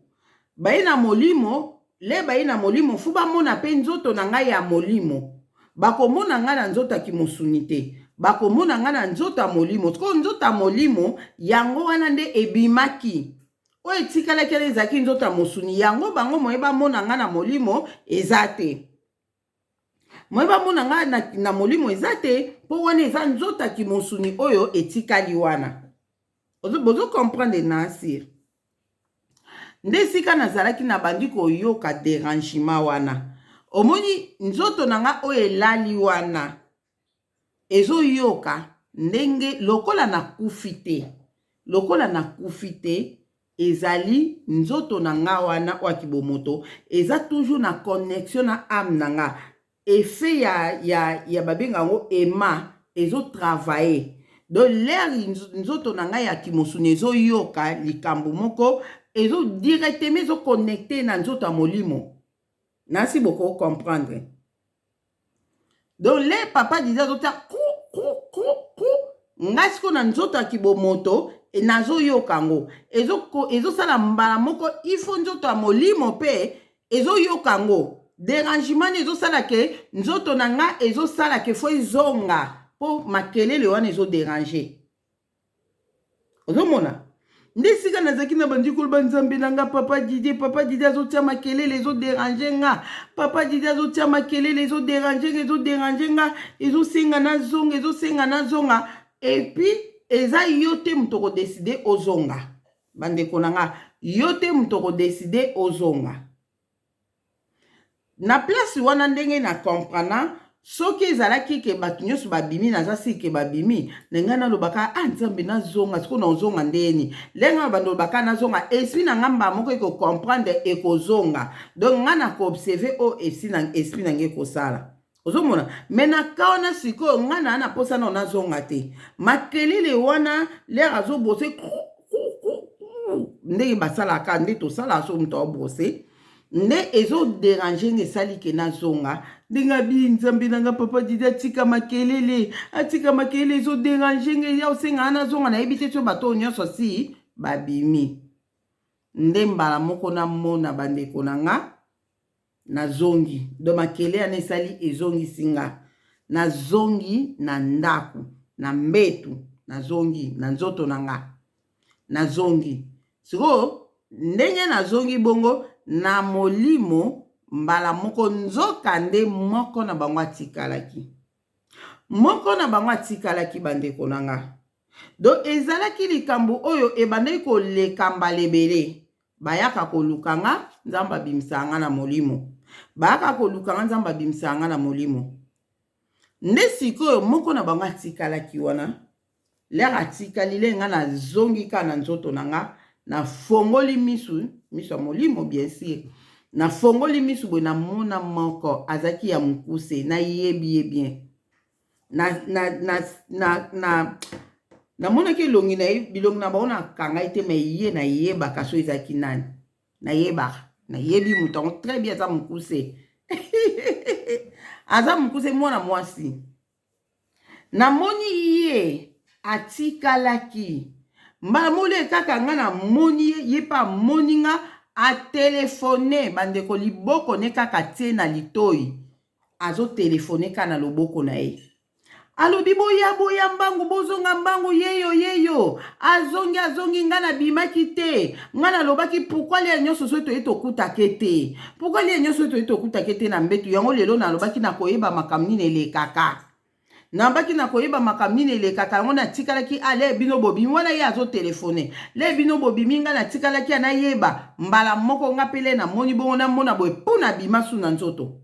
Speaker 1: Baye na molimo le baye na molimo faut bamona pe nzoto na ngai ya molimo. Bakomona ngai na nzoto ya kimosuni te. Bakomona ngai na nzoto ya molimo. Sikoyo nzoto ya molimo yango wana nde ebimaki. Oyo etikalaki wana ezalaki nzoto ya mosuni. Yango bango moye bamona ngai na molimo eza te. Moye bamona ngai na molimo eza te, mpo wana eza nzoto ya kimosuni oyo etikali wana. Bozo comprendre Nasir? Nde esika nazalaki nabandi koyoka derangement wana. Omoni nzoto na nga oyo elali wana ezoyoka ndenge lokola nakufi te, lokola nakufi te ezali nzoto na nga wana oyo ya kibomoto eza toujours na connexion na ame na nga. Effet ya ya ya babenga yango aimant ezo travailler donc l'heure nzoto na ngai ya kimosuni ezoyoka likambo moko ezo directement ezo connecte na nzoto ya molimo nasi boko comprendre donc le papa disait azotia ku ku ku ku ngai sikoyo na nzoto ya kibomoto nazoyoka yango ezosala mbala moko ifo nzoto ya molimo mpe ezoyoka yango derangement nini ezosala ke nzoto na nga ezosala ke fo ezonga mpo makelele wana ezoderange ozomona nde esika nazalaki na bandi koloba nzambe na nga papa Didier, papa Didier azotia makelele ezoderange nga, papa Didier azotia makelele ezoderange nga, ezoderange nga, ezosenga nazonga, ezosenga nazonga. Epuis eza yo te moto okodeside ozonga. Bandeko na nga, yo te moto oko decider ozonga. Na place wana ndenge na comprena soki ezalaki ke bato nyonso babimi naza siri ke babimi na ngai nalobaka ah nzambe nazonga sikoyo naozonga ndeni ndenge ngai bando olobaka nazonga esprit na ngai mbala moko eko comprendre ekozonga donc ngai nako observe oyo esprit na ngai ekosala ozomona me na ka wana sikoyo ngai naa na mposa nao nazonga te makelele wana lere azobrose ndenge basalaka nde tosalaka so moto aobrose nde ezoderange nga esali ke nazonga ndenge abi nzambe na nga papa didi atika makelele atika makelele ezoderange nga eya osenga nazonga nayebi te so bato oyo nyonso si babimi nde mbala moko namona bandeko na nga Nazongi donc makele wana esali ezongisi nga nazongi na ndaku na mbetu nazongi na nzoto na nga nazongi sikoyo ndenge nazongi bongo na molimo mbala moko nzoka nde moko na bango atikalaki moko na bango atikalaki bandeko na nga donc ezalaki likambo oyo ebandaki koleka mbala ebele Bayaka koluka nga, Nzambe abimisaka nga na molimo. Bayaka koluka nga, Nzambe abimisaka nga na molimo. Nde sikoyo moko na bango atikalaki wana, lere atikali le nga nazongi kaka na nzoto na nga, nafongoli misu, misu ya molimo bien sur. Nafongoli misu boye namona moko azalaki ya mokuse, nayebi ye bien. Na na na na na namonaki elongi na ye bilongi na bango nakangai te me ye nayebaka so ezalaki nani nayebaka nayebi moto yango très bien aza mokuse aza mokuse mwana mwasi namoni ye atikalaki mbala mole kaka nga namoni ye ye mpe amoni nga atelefone bandeko liboko ne kaka tie na litoi azotelefone kaka na loboko na ye alobi boya boya mbangu bozonga mbangu yeyo yeyo azongi azongi ngai nabimaki te ngai nalobaki pourkui lia nyonso soki toye tokutake te pourkui lia nyonso soki toye tokutake te na mbetu yango lelo nalobaki nakoyeba makambo nini elekaka nalobaki nakoyeba makambo nini elekaka yango natikalaki ale ah, bino bobimi wana ye azotelefone le bino bobimi ngai natikalaki ya nayeba mbala moko ngai mpe le namoni bongo namona boye mpo nabima su na nzoto.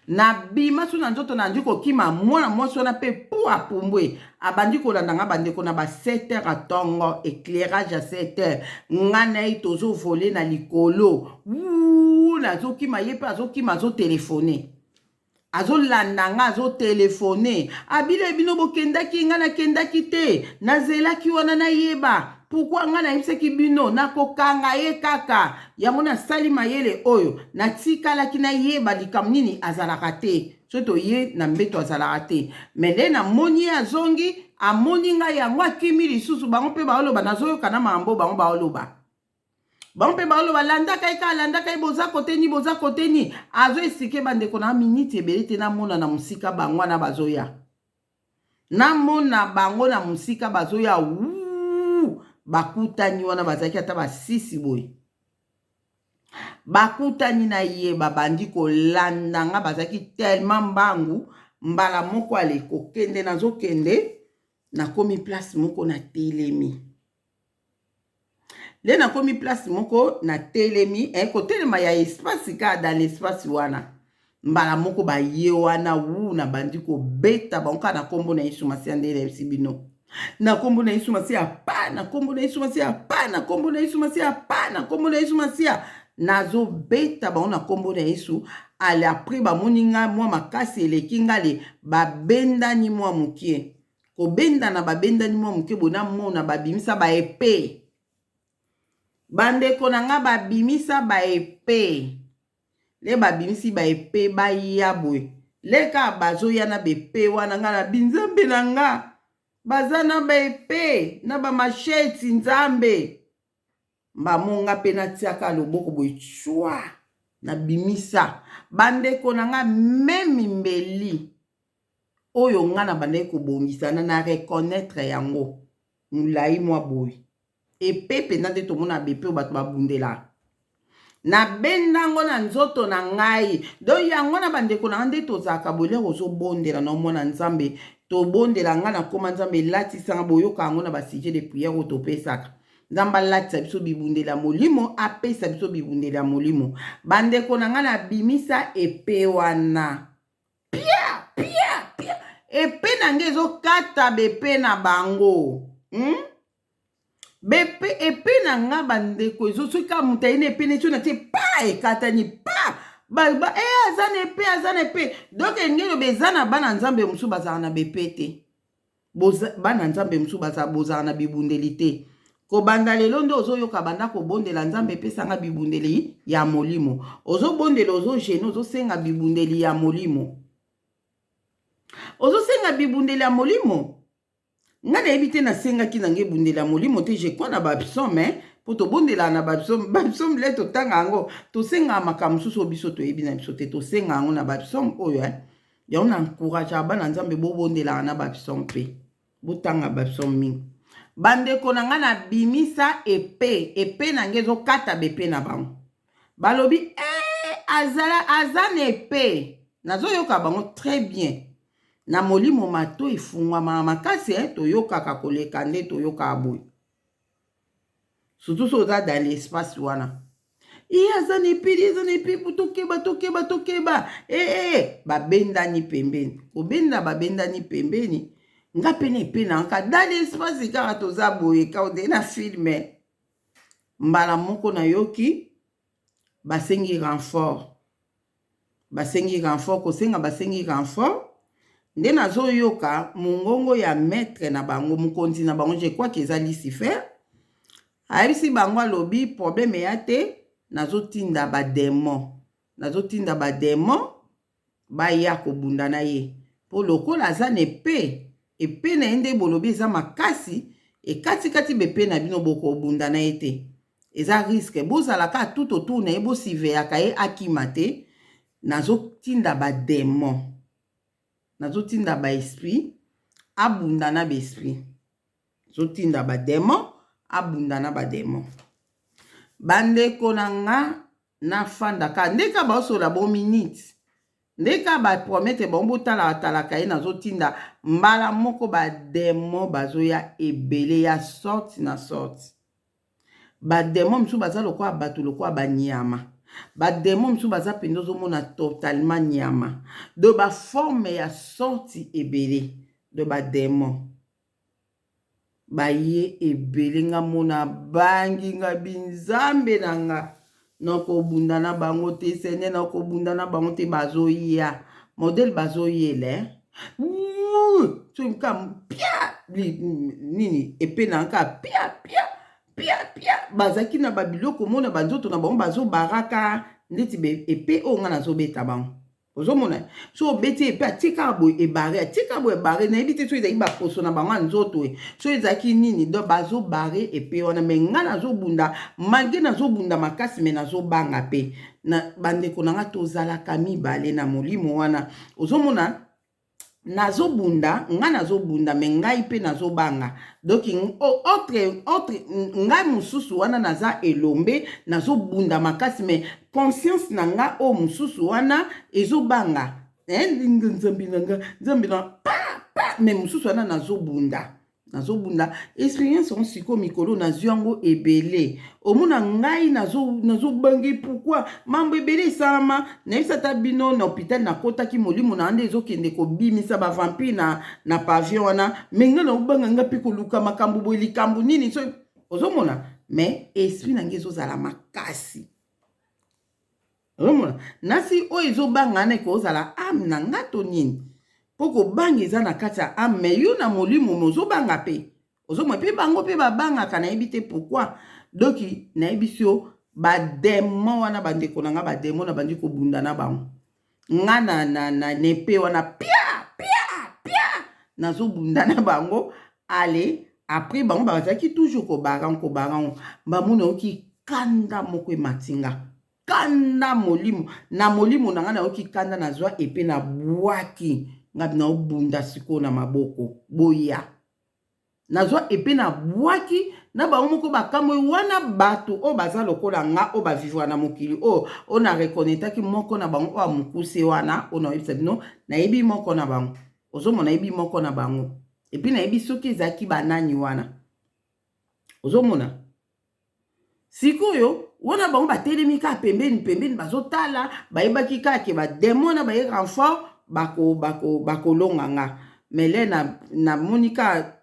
Speaker 1: Nabima su na nzoto, nandi kokima. Mwana mwasi wana mpe pu apumbwe, abandi kolanda nga. Bandeko, na ba 7 heures ya ntongo, éclairage ya 7 heures, nga na ye tozovoler na likolo. Wu, nazokima, ye mpe azokima, azotelefone, azolanda nga, azotelefone abile: "Bino bokendaki, nga nakendaki te, nazelaki wana nayeba pourquoi. Nga nayebisaki bino nakokanga ye kaka yango, nasali mayele oyo, natikalaki nayeba likambo nini. Azalaka te, soki toye na mbeto azalaka te, mais nde namoni ye azongi, amoni ngai, yango akimi lisusu." Bango mpe baoloba, nazoyoka na makambo bango baoloba, bango mpe baoloba: "Landaka ye kaka, landaka ye, boza kote ni, boza kote ni." Azo esike. Bandeko na miniti ebele te, namona na mosika bango wana bazoya, namona bango na mosika bazoya. Wu, bakutani wana, bazalaki ata basisi boye, bakutani na ye, babandi kolanda nga. Bazalaki tellement mbangu. Mbala moko ale kokende, nazokende, nakomi place moko, natelemi. Nde nakomi place moko, natelemi, kotelema ya espace kaka, dans l'espace wana, mbala moko baye wana. Wu, nabandi kobeta bango kaka na nkombo na Yesu Masiya. Nde nayebisi bino, na nkombo na Yesu Masiya pa, na nkombo na Yesu Masiya pa, na nkombo na Yesu Masiya pa, na nkombo na Yesu Masiya. Nazobeta bango na nkombo na Yesu. Ale, après bamoni nga mwa makasi eleki nga, le babendani mwa mokie, kobendana, babendani mwa moke boye, namona babimisa baépées. Bandeko na nga, babimisa baépées. Le babimisi baépées, baya boye, leka bazoya na baépées wana. Nga na binzambe na nga, baza na baépées na bamachettes. Nzambe, mbamonga mpe natiaka loboko boye, cwa, nabimisa. Bandeko na nga, même mbeli oyo nga na bandaki kobongisana, na reconnaître yango, molai mwa boye, épée mpenza nde tomona baépées oyo bato babundela. Nabendango na nzoto na ngai. Donc yango na bandeko na nga, nde tozalaka boye, lere ozobondela na omona Nzambe, tobondela. Nga na koma Nzambe elatisanga, boyoka yango na basujet de prière oyo topesaka. Nzambe alatisa biso bibundeli ya molimo, apesa biso bibundeli ya molimo. Bandeko na ngai, nabimisa épée wana, pia pia pia, épée na ngai ezokata baépées na bango, Bepe épée na nga, bandeko, ezo soki kaka moto aye na épée neti oyo natie, pa, ekatani pa. Ba, ba, e aza na épée, aza na épée. Donc elingi eloba eza na bana Nzambe mosusu bazalaka na baépées te. Bana Nzambe mosusu bozalaka na bibundeli te. Kobanda lelo nde ozoyoka, banda kobondela: "Nzambe, epesanga bibundeli ya molimo." Ozobondela, ozogêner, ozosenga bibundeli ya molimo, ozosenga bibundeli ya molimo. Ngai nayebi te, nasengaki na ngai ebundeli ya molimo te. Je crois na bapsaume, mpo tobondelaka na bapsaume. Bapsaume le totanga yango, tosengaka makambo mosusu oyo biso toyebi na biso te, tosenga yango na bapsaume oyo. Yango na encourageaka bana Nzambe, bobondelaka na bapsaume mpe botanga bapsaume mingi. Bandeko na ngai, nabimisa épée, épée na ngai ezokata baépées na bango. Balobi e azala aza na épée. Nazoyoka bango très bien na molimo, mato efungwamaka makasi, toyokaka koleka nde toyokaka boye, surtout so oza dans l'espace wana. Iye, aza na épée, aza na épée, tokeba, tokeba, tokeba. Ee, babendani pembeni, kobenda, babendani pembeni. Nga mpe na épée na nka, dans l'espace kaka toza boye, ka onde na film. Mbala moko nayoki basengi renfort, basengi renfort, kosenga, basengi renfort. Nde nazoyoka mongongo ya maître na bango, mokonzi na bango, je crois que eza Lucifer, ayebisi bango, alobi: "Problème eya te, nazotinda badémons, nazotinda badémons baya kobunda na ye, mpo lokola aza na épée, épée na ye nde bolobi eza makasi, ekatikati baépées na bino, bokobunda na ye te, eza risque. Bozala kaka tout autour na ye, bosurveillaka ye akima te. Nazotinda badémons, nazotinda baesprit abunda na baesprit, nazotinda badémons abunda na badémons." Bandeko na nga, nafandaka nde ka baosola bo minute, nde ka bapromettre bango botalaka talaka ye, nazotinda. Mbala moko badémons bazoya ebele ya sorte na sorte. Badémons mosusu baza lokola bato, lokola banyama. Ba demon mosusu baza mpenza ozomona totalement nyama. Donc ba forme ya sorti ebele. Donc ba demon baye ebele nga mona bangi nga binzambe na nga nakobunda na bango te seigneur nakobunda na bango te bazoya modele bazoyela eh? soki ka pia nini epe na nga pia pia pia pia bazalaki na babiloko mona banzoto na bango bazobaraka ndeti epe oyo nga nazobeta bango ozomona so obeti ye mpe atie kaka boye ebare atie kaka boye ebare nayebi te so ezalaki baposo na bango ya nzoto e so ezalaki nini donc bazobare epe wana me ngai nazobunda malgre nazobunda makasi me nazobanga mpe na bandeko na ngai tozalaka mibale na molimo wana ozomona nazobunda ngai nazobunda me ngai mpe nazobanga donc autre autre ngai mosusu wana naza elombe nazobunda makasi me conscience na nga oyo mosusu wana ezobanga eh, nzambe na nga nzambe na pa pa me mosusu wana nazobunda nazobunda experience yango sikoyo mikolo nazwi yango ebele omona ngai nazobangi nazo pourkui mambo ebele esalama nayebisa ata bino na hôpital nakotaki molimo na nde ezokende kobimisa bavampire na, na pavillon wana me ngai naobanga ngai mpe koluka makambo boye likambo nini so ozomona me esprit na ngai ezozala makasi ozomona nasi oyo ezobanga wana ekozala ame na nga to nini mpo kobanga eza na kati ya ame me yo na molimo me ozobanga mpe ozomona mpe bango mpe babangaka nayebi te pourkui donki nayebisi yo bademo wana bandeko na nga bademo na bandi kobunda na bango nga na, na, na, na epe wana pia pia pia nazobunda na bango ale après bango bazalaki toujours kobaran kobaran bamona oyoki kanda moko emati nga kanda molimo na molimo na ngai nayoki kanda nazwa epe nabwaki ngai naobunda sikoyo na maboko boya nazwa epe nabwaki na bango moko bakamwe wana bato oyo baza lokola nga oyo bavivra na mokili oyo oyo na reconnaitaki moko na bango oyo mokuse wana oyo naoyebisa bino nayebi moko na bango ozomona nayebi moko na bango epuis nayebi soki ezalaki banani wana ozomona Sikoyo wana bango batelemi kaka pembeni pembeni bazotala, bayebaki kaka ke ba demon na baye renfort bako bako bakolonga nga. Mais le na namoni kaka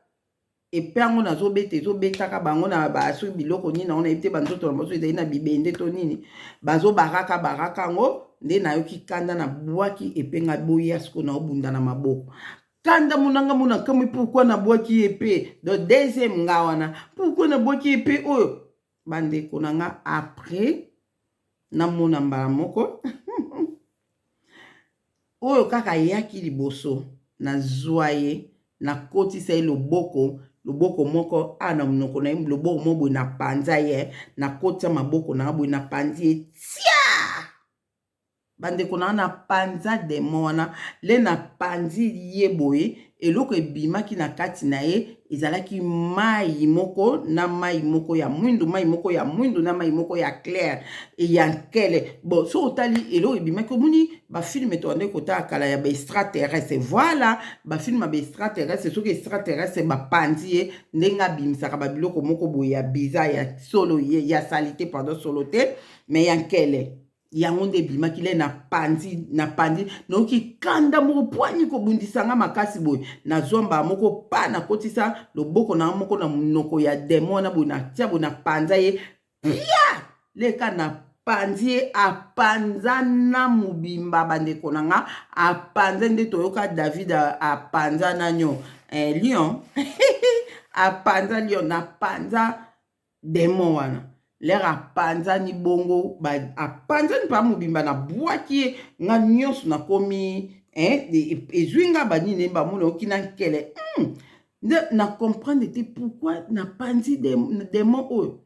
Speaker 1: epe yango nazobeta ezobetaka bango na ba soki biloko nini yango nayebi te banzoto na bango soki ezali na bibende to nini bazobaraka baraka yango nde nayoki kanda na bwaki epe nga boya sikoyo naobunda na maboko kanda monanga mona kamwe pourquoi nabwaki ye mpe donc deuxième nga wana pourquoi nabwaki ye mpe oyo bandeko na nga après namona mbala moko oyo kaka ayaki liboso nazwa ye nakotisa ye loboko loboko moko a na monoko na ye loboko moko boye napanza ye nakotisa maboko na nga boye napanzi ye tia Bandeko na nga na panza demon wana le na panzi ye boye eloko ebimaki na kati na ye ezalaki mai moko na mai moko ya mwindu mai moko ya mwindu na mai moko ya claire ya nkele bon so otali eloko ebimaki omoni bafilme tobandaki kotala kala ya baextraterrestre voilà bafilme ya baextraterrestre soki extraterrestre bapanzi ye ndenge abimisaka babiloko moko boye ya bizarre ya solo ya salite pardon solo te mais ya nkele yango nde ebimaki le na panzi na panzi nayoki kanda moko pwani kobundisa nga makasi boye nazwa mbala moko pa nakotisa loboko na nga moko na monoko ya demo wana boye natia boye na panza ye pia leka na panzi ye apanzana mobimba bandeko na nga apanza nde toyoka david apanza nanyo eh, lion apanza lion napanza demon wana lere apanzani bongo apanzani mpa mobimba nabwaki ye nga nyonso nakomi eh, ezwi nga banini bamona oki na nkele hmm. nde na comprendre te pourquoi napanzi demon oyo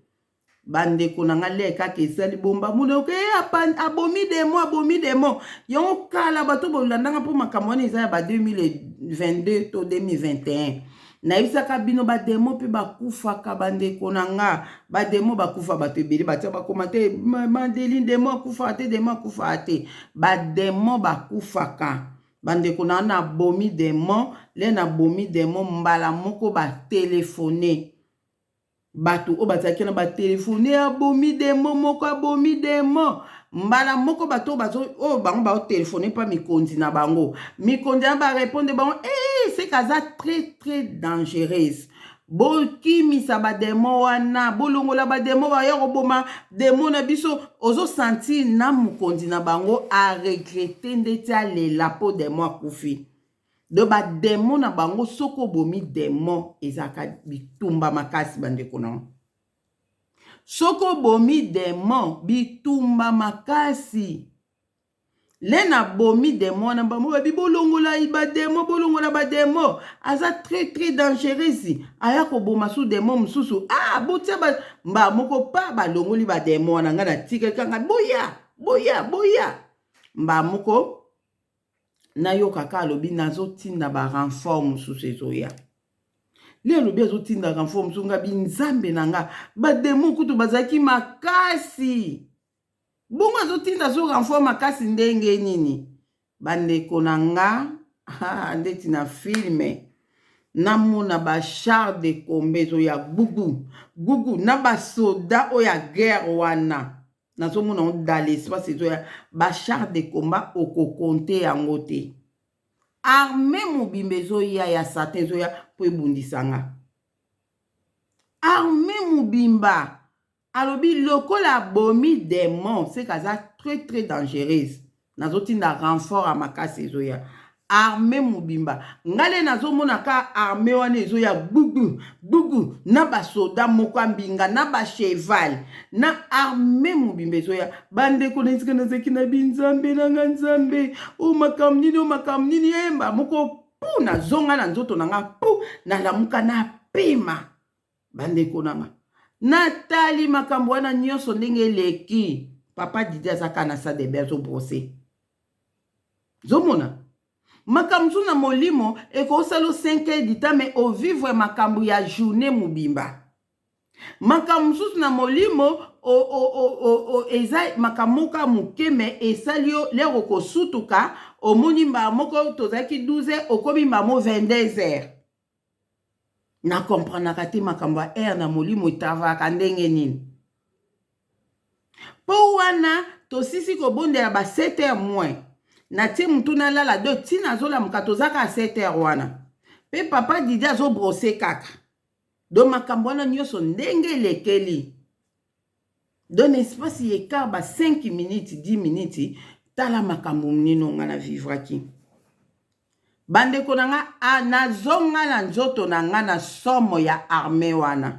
Speaker 1: bandeko na nga lere kaka esali bomba mona oke eh, abomi demon abomi demon yango kala bato bolandanga mpo makambo wana eza ya ba 2022 to 2021 Nayebisaka bino ba demon pe bakufaka bandeko na nga ba demon bakufa bato ebele batia bakoma te madeline demon akufaka te demon akufaka te ba demon bakufaka bandeko na nga nabomi demon le nabomi demon mbala moko batelefone. Bato oyo bazalaki na batelefone, abomi demo moko, abomi demo mbala moko. Bato oyo bango baotelefone mpa mikonzi na bango, mikonzi na barépondre bango: e seke aza très très dangereuse, bokimisa bademo wana, bolongola bademo, baya koboma demo na biso. Ozosentir na mokonzi na bango aregretter, ndeti alela mpo demo akufi. Donc bademo na bango, soki obomi demo, ezalaka bitumba makasi. Bandeko nango, soki obomi demo, bitumba makasi. Le nabomi demo wana, bango babi: bolongola bademo, bolongola bademo, aza très très dangereuse, aya koboma su demo mosusu. Ah, botia mba moko pa balongoli bademo wana. Ngai natikaki kanga: boya, boya, boya. Mba moko nayokaka alobi: nazotinda barenfort mosusu ezoya. Nde alobi azotinda renfort mosusu. Nga bi: Nzambe na nga, bademo kutu bazalaki makasi, bongo azotinda so renfort makasi ndenge nini? Bandeko na nga, ndeti na film, namona bachar de combat ezoya gugu gugu na basoda oyo ya guerre wana. Nazomona ngo dans l'espace, ezoya bachar de combat, okocompter yango te. Armée mobimba ezoya ya Satan, ezoya mpo ebundisanga. Armée mobimba. Alobi lokola abomi démon, seke aza très très dangereuse, nazotinda renfort ya makasi ezoya, armée mobimba. Ngai nde nazomona ka armée wana ezoya gugu gugu na basoda moko ya mbinga na bacheval na armée mobimba ezoya. Bandeko, na esika nazalaki na binzambe nanga, Nzambe o makambo nini, o makambo nini? Yemba moko pu nazonga na nzoto na nga, pu nalamuka na pema. Bandeko na nga, natali makambo wana nyonso ndenge eleki. Papa Didi aza kaka na salle de bain, azobrosser. Zomona makambo mosusu na molimo ekosala 5 heures du temps, mais ovivre makambo ya journée mobimba. Makambo mosusu na molimo eza makambo moko ya moke, mais esali yo lere okosutuka. Omoni mbala moko tozalaki 12 heures, okomi mbala mo 22 heures. Nakomprenaka te makambo ya heure na molimo etravaka ndenge nini. Mpo wana tosisi kobondela ba 7 heures moins, natie mutu nalala. Do ntina azolamuka, toza kaka 7 heures wana, mpe papa Didi azobrosser kaka. Do makambo wana nyonso ndenge elekeli, donc espace ya écart ba 5 minutes, 10 minutes. Tala makambo nini nga na vivraki. Bandeko na nga, nazonga na nzoto na nga na somo ya armée wana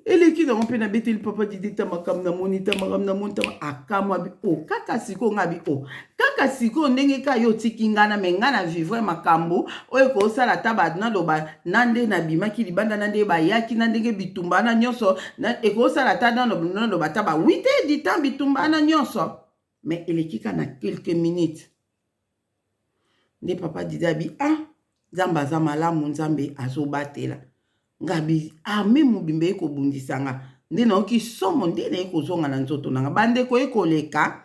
Speaker 1: eleki nango. Mpe nabeteli papa Didi ta makambo namoni, ta makambo namoni, ta akamwa bi o kaka sikoyo. Nga bi o kaka sikoyo, ndenge kaka yo otiki nga na me nga na vivre makambo oyo ekosala ata naloba na nde nabimaki libanda, na ndenge bayaki, na ndenge bitumba wana nyonso ekosala ata naloba ata ba 8 heures du temps, bitumba wana nyonso, mais eleki kaka na quelques minutes. Nde papa Didi abi: ah, Nzambe aza malamu, Nzambe azobatela. Ngabi armée mobimba ekobundisa nga. Nde nayoki somo, nde naye kozonga na nzoto na nga. Bandeko, ekoleka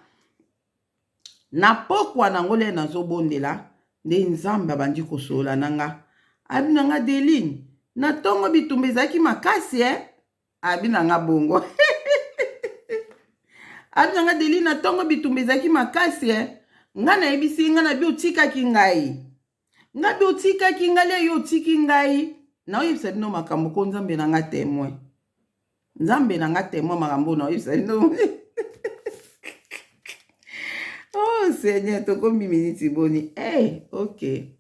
Speaker 1: na pokwa nango, le nazobondela, nde Nzambe abandi kosolola na nga. Abi na nga: Deline, na ntongo bitumba ezalaki makasi e. Abi na nga bongo, abi na nga: Deline, na ntongo bitumba ezalaki makasi e. Nga nayebisi nga na bi otikaki ngai. Nga bi otikaki ngai, le yo otiki ngai. Naoyebisa bino makambo ko Nzambe na nga témoin, Nzambe na nga témoin, makambo naoyebisa bino. Oh Seigneur, tokomi miniti boni? Hey, ok,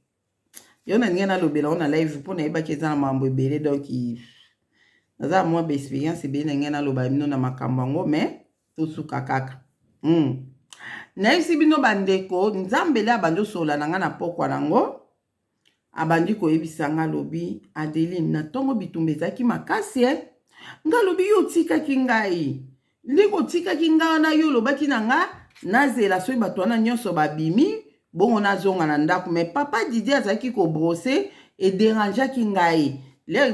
Speaker 1: yo na ndenge nalobela ngo na live mpo nayebaki eza na makambo ebele. Donc naza na mwa baexpérience ebele na ngai, naloba bino na makambo yango, mais tosuka kaka. Nayebisi bino bandeko, Nzambe le abandi osolola na ngai na pokwa nango, abandi koyebisa nga, alobi: Adeline, na ntongo bitumba ezalaki makasi e. Nga alobi: yo otikaki ngai, ndenge otikaki ngai wana, yo olobaki na nga nazela soki bato wana nyonso babimi, bongo nazonga na ndako. Mais papa Didi azalaki kobrosser, edérangeaki ngai. Le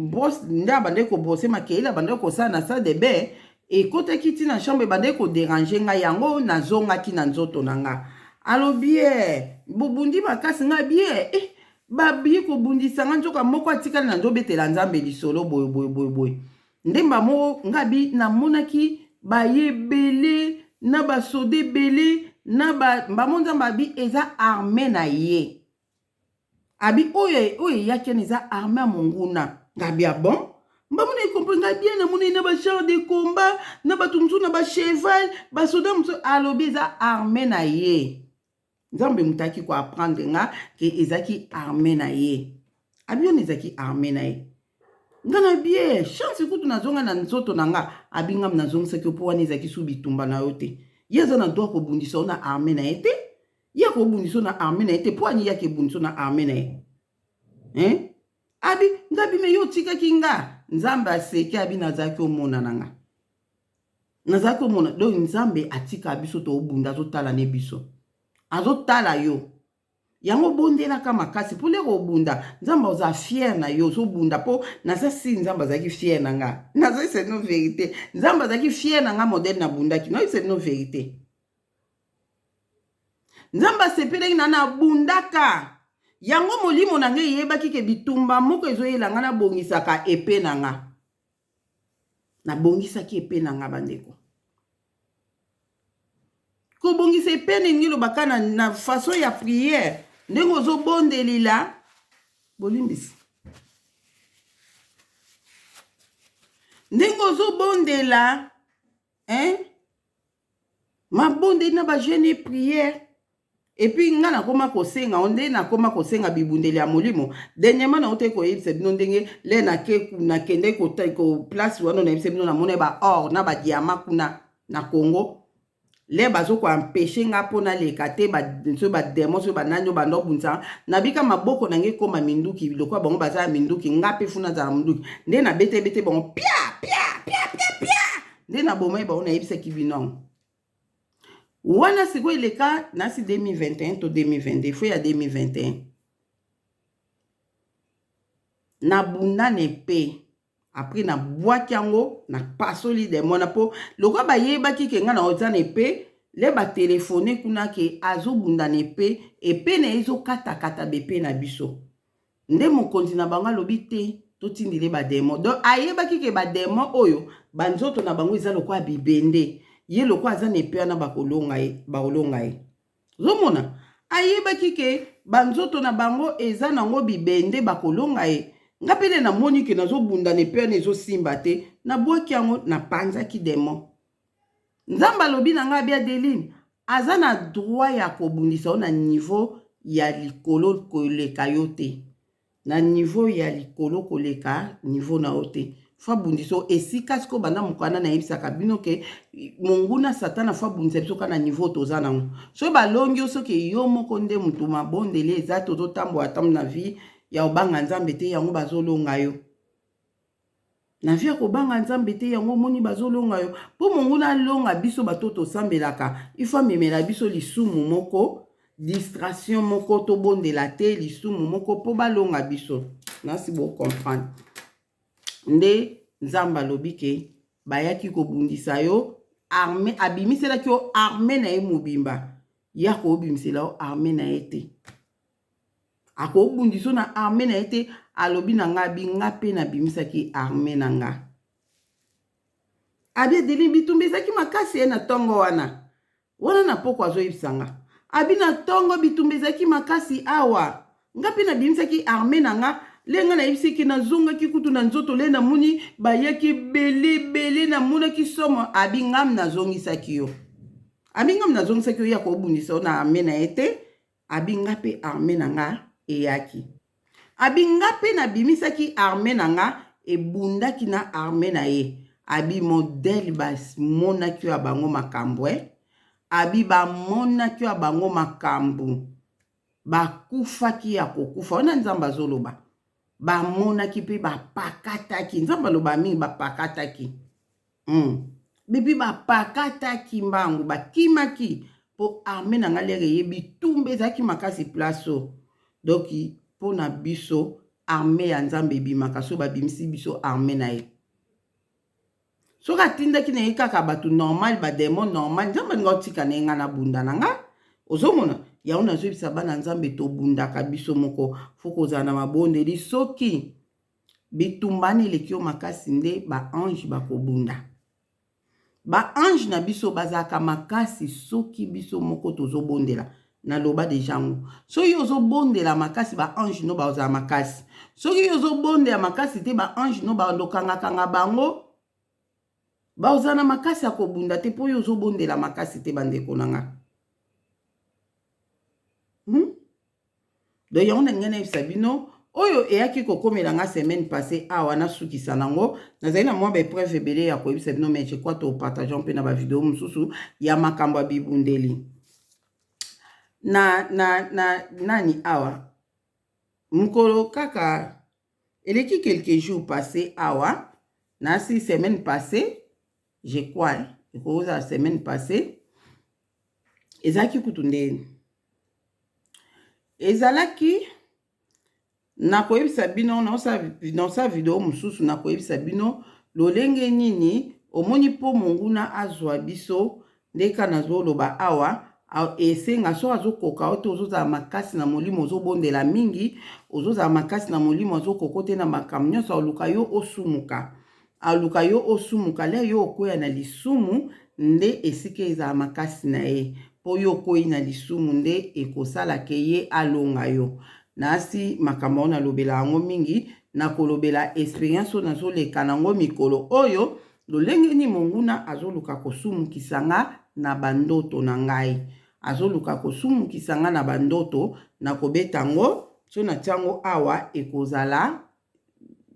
Speaker 1: brosse nde abandaki kobrosser, makeyeli abandaki kosala na salle de bain ekotaki ntina chambre, ebandaki kodéranger ngai. Yango nazongaki na nzoto na nga. Alobi: e bobundi makasi. Ngai bie eh, Baye kobundisa nga, nzoka moko atikali na nzobetela Nzambe lisolo boye boye boye boye. Ndemba moko ngabi namonaki baye ebele na basoda ebele na ba mbamo. Nzambe abi eza arme na ye, abi oyo oyo eyaki wana eza arme ya monguna. Ngabi ah bon, mbamo na comprendre ngai bien. Namoni na bachar de combat na bato mosusu na bacheval, basoda mosusu. Alobi eza arme na ye. Nzambe moto ayaki koapprendre nga ke ezalaki arme na ye. Abi wana ezalaki arme na ye. Nga na bie chance kutu nazonga na nzoto na nga. Abi ngam nazongisaki yo mpo wana ezalaki su bitumba na yo te. Ye aza na droit kobundisa yo na arme na ye te. Ye akobundisa yo na arme na ye te. Mpo ani yaki ebundisa yo na arme na ye, hein? Abi nga bime yo otikaki nga. Nzambe aseki, abi nazalaki omona na nga, nazalaki omona. Donc Nzambe atika biso toobunda, azotala ne biso, azotala yo. Yango obondelaka makasi mpo lero obunda, Nzambe oza fier na yo. Ozobunda mpo naza si Nzambe azalaki fier na nga. Nazoyebisa bino vérité, Nzambe azalaki fier na nga. Modele nabundaki, nazoyebisa bino vérité, Nzambe asepelaki na nabundaka. Yango molimo na ngai eyebaki ke bitumba moko ezoyela ngai, nabongisaka epe na nga. Nabongisaki epe na nga, bandeko. Kobongisa epe ndenge elobaka na façon ya prière, ndenge ozobondelila bolimbisi, ndenge ozobondela, hein? Mabondeli na bajeûne, prière. Et puis nga nakoma kosenga o nde nakoma kosenga bibundeli ya molimo. Dernièrement nauti koyebisa bino ndenge le nakende ko place wana, nayebisa bino namoni ba or na badiamant kuna na Congo. Le bazokoempêcher nga mpo naleka te, soki badémon, soki banani oyo banda obundisa, nabika maboko na ngai ekóma minduki. Lokola bango baza ya minduki, nga mpe funa azala minduki. Nde nabete bete bango, pia pia pia pia pia, nde nabomai bango. Nayebisaki bino wana. Sikoyo eleka nasi 2021 to 2022, fo ya 2021, nabunda na epe. Après nabwaki yango, napasoli demona, mpo lokola bayebaki ke ngai na oza na epe, le batelefone kuna ke azobunda na epe, epe na ye ezokatakata bepe na biso. Nde mokonzi na bango alobi te, totindile badémon. Donc ayebaki ke badémon oyo banzoto na bango eza lokola bibende, ye lokola aza na epe wana, bakolonga ye, bakolonga ye. Ozomona, ayebaki ke banzoto na bango eza nango bibende, bakolonga ye. Nga mpe namoni ke nazobunda na epe wana, ezosimba te, nabwaki yango, napanzaki démon. Nzambe alobi na ngai, abi Adeline aza na droit ya kobundisa yo na niveau ya likolo koleka yo te, na niveau ya likolo koleka niveau na yo te. Fo abundisa yo esika sikoyo. Banda mokanda nayebisaka bino ke monguna Satana fo abundisa biso kaka na niveau toza nango. Soki balongi yo, soki yo moko nde motu mabondeli eza te, ozotambola ntambo na vie ya kobanga Nzambe te, yango bazolonga yo. Na vie ya kobanga Nzambe te, yango omoni bazolonga yo. Mpo monguna alonga biso bato tosambelaka, ifo amemela biso lisumu moko, distraction moko, tobondela te, lisumu moko mpo balonga biso. Nasi bocomprendre nde Nzambe alobi ke bayaki kobundisa yo, arme abimiselaki yo arme na ye mobimba. Ya kobimisela yo arme na ye te, akobundisa yo na arme na ye te. Alobi na nga, abi nga mpe nabimisaki arme na nga. Abi Adeline, bitumba ezalaki makasi ye na ntongo wana wana na poko. Azoyebisa nga, abi na ntongo bitumba ezalaki makasi awa, nga mpe nabimisaki arme na nga. Le nga nayebisaki, nazongaki kutu na nzoto, le namoni bayaki ebele ebele, namonaki somo. Abi ngam nazongisaki yo, abi ngam nazongisaki yo. Ya kobundisa yo na arme na ye te. Abi nga mpe arme na nga eyaki, abi nga mpe nabimisaki arme na nga, ebundaki na arme na ye. Abi modele bamonaki oyo ya bango makambo e, abi bamonaki oyo ya bango makambo, bakufaki ya kokufa wana. Nzambe azoloba bamonaki mpe bapakataki. Nzambe aloba mingi, bakataki. Bepi bapakataki mbangu, bakimaki mpo arme na ngai lere eyebi tumba ezalaki makasi place oyo. Donc mpo na biso arme ya Nzambe ebimaka so babimisi biso arme na ye. Soki atindaki na ye kaka bato normal, badémon normal, Nzambe alinga otika na ye, ngai nabunda na nga. Ozomona Yango nazoyebisa bana Nzambe, tobundaka biso moko, faut kozala na mabondeli. Soki bitumbani eleki yo makasi, nde baange bakobunda. Baange na biso bazalaka makasi soki biso moko tozobondela. Naloba déjà yango, soki ozobondela makasi, baange no bazala makasi. Soki ozobondela makasi te, baange no bandokangakanga bango, bazala na makasi ya kobunda te, mpo oyo ozobondela makasi te. Bandeko na nga, Donc yango na ngai nayebisa bino oyo eyaki kokomela nga semaine passée awa. Nasukisa nango, nazali na mwa baépreuve ebele ya koyebisa bino, mais je crois topartage mpe na bavideo mosusu ya makambo ya bibundeli na nani awa. Mokolo kaka eleki, quelques jours passé awa, nasi semaine passée, je crois ekozala semaine passée, ezalaki kutu ndeni ezalaki. Nakoyebisa bino naosala video mosusu, nakoyebisa bino lolenge nini omoni mpo monguna azwa biso. Ndeka nazoloba awa, esenga soki azokoka yo te, ozozala makasi na molimo, ozobondela mingi, ozozala makasi na molimo. Azokoka te na makambo nyonso, aluka yo osumuka, aluka yo osumuka. Le yo okwea na lisumu, nde esika ezala makasi na ye, mpo yo okwei na lisumu, nde ekosalaka ye alonga yo. Nasi makambo oyo nalobela yango mingi, nakolobela expérience oyo nazoleka nango mikolo oyo, lolenge nini monguna azoluka kosumukisa nga na bandoto na ngai, azoluka kosumukisa nga na bandoto. Nakobeta yango so natia yango awa, ekozala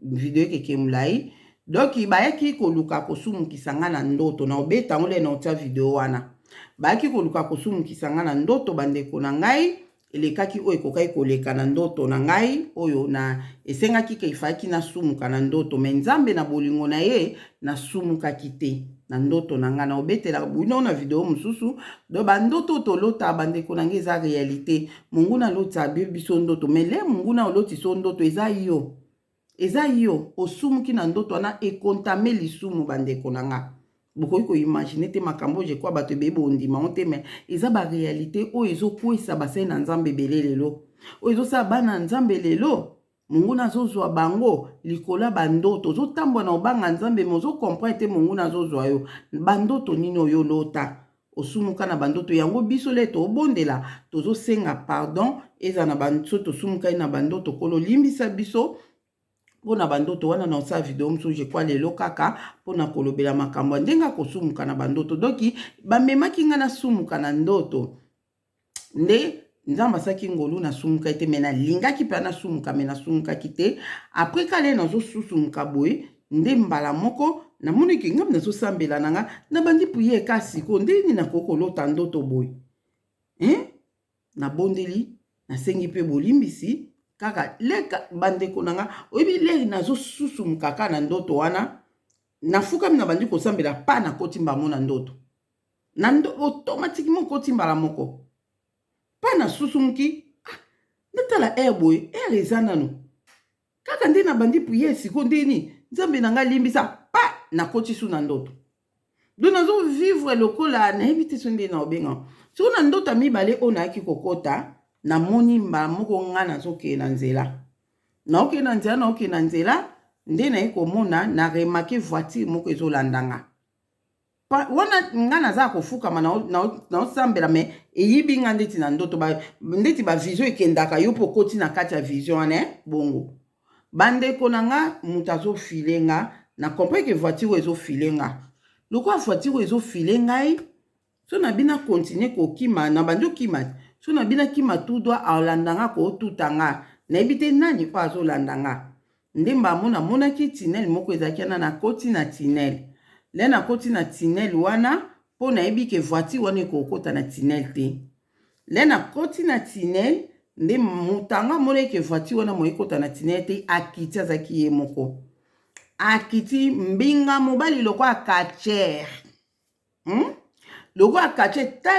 Speaker 1: video ekeke molai. Donc bayaki koluka kosumukisa nga na ndoto, na obeta yango le na otia video wana. Bayaki koluka kosumukisa nga na ndoto, bandeko na ngai. Elekaki oyo ekokaki koleka na ndoto na ngai oyo na esengaki ke ifalaki nasumuka na ndoto, mais Nzambe na bolingo na ye, nasumukaki te na ndoto na ngai. Na obetelaka bino na video mosusu. Donc bandoto oyo tolota, bandeko na ngai, eza réalité. Monguna alotisa biso ndoto, mais le monguna olotisa ndoto, eza yo, eza yo osumuki na ndoto wana, ekontame lisumu. Bandeko na nga, bokoki koimaginer te makambo oyo. Je crois bato ebeye bondima ngo te, mais eza baréalité oyo ezokwesa basali na Nzambe ebele lelo, oyo ezosala bana ya Nzambe lelo. Monguna azozwa bango likolo ya bandoto. Ozotambola na obanga Nzambe, mais ozocomprendre te monguna azozwa yo. Bandoto nini oyo olota, osumuka na bandoto yango? Biso le tobondela, tozosenga pardon, eza na so tosumukaki na bandoto, Kolo limbisa biso mpona bandoto wana. Na osala video mosusu, je crois lelo kaka, mpona kolobela makambo ya ndenge akosumuka na bandoto. Donc bamemaki ngai nasumuka na ndoto, nde Nzambe asalaki ngolu, nasumukaki te. Mais nalingaki mpe nasumuka, mais nasumukaki te. Après kale nazosusumuka boye, nde mbala moko namoniki ngai nazosambela na nga, nabandi prière. Kasi ko ndenge nini nakoki kolota ndoto boye, hein? Nabondeli, nasengi mpe bolimbisi kaka leka. Bandeko na nga, oyebi l'heure nazosusumuka kaka na ndoto wana, nafukami, na bandi kosambela, pa nakoti mbamo na ndoto na automatiquement okoti mbala moko, mpa nasusumuki. Ah, natala heure boye, heure eza nano kaka nde nabandi prière. Siko ndeni Nzambe na ngai limbisa, pa nakoti su na ndoto. Donc nazovivre lokola nayebi te so nde na obenga. Siko na ndoto ya mibale oyo nayaki kokota, namoni mbala moko nga nazokende na nzela, naokende na nzela, naokende na nzela, nde naye komona, na remarquer voiture moko ezolanda nga wana. Nga naza kofukama, naosambela, mais eyibi nga ndeti na ndoto, ndeti bavision ekendaka yo mpo okoti na kati ya vision wana. Bongo bandeko na nga, moto azofiler nga, na comprendre ke voiture oyo ezofiler nga, lokola voiture oyo ezofiler ngai, so na bino akontinue kokima, na bandi okima, so na bino akima tout droit, alanda nga, kootuta nga. Nayebi te nani oyo azolanda nga. Nde mbamo namonaki tunnel moko ezalaki wana, nakoti na tunnel. Le nakoti na tunnel wana, mpo nayebi ke voiture wana ekokota na tunnel te. Le nakoti na tunnel, nde moto yango amonaki ke voiture wana mo ekota na tunnel te, akiti. Azalaki ye moko, akiti mbinga mobali lokola catcheur, Lokola catcheur.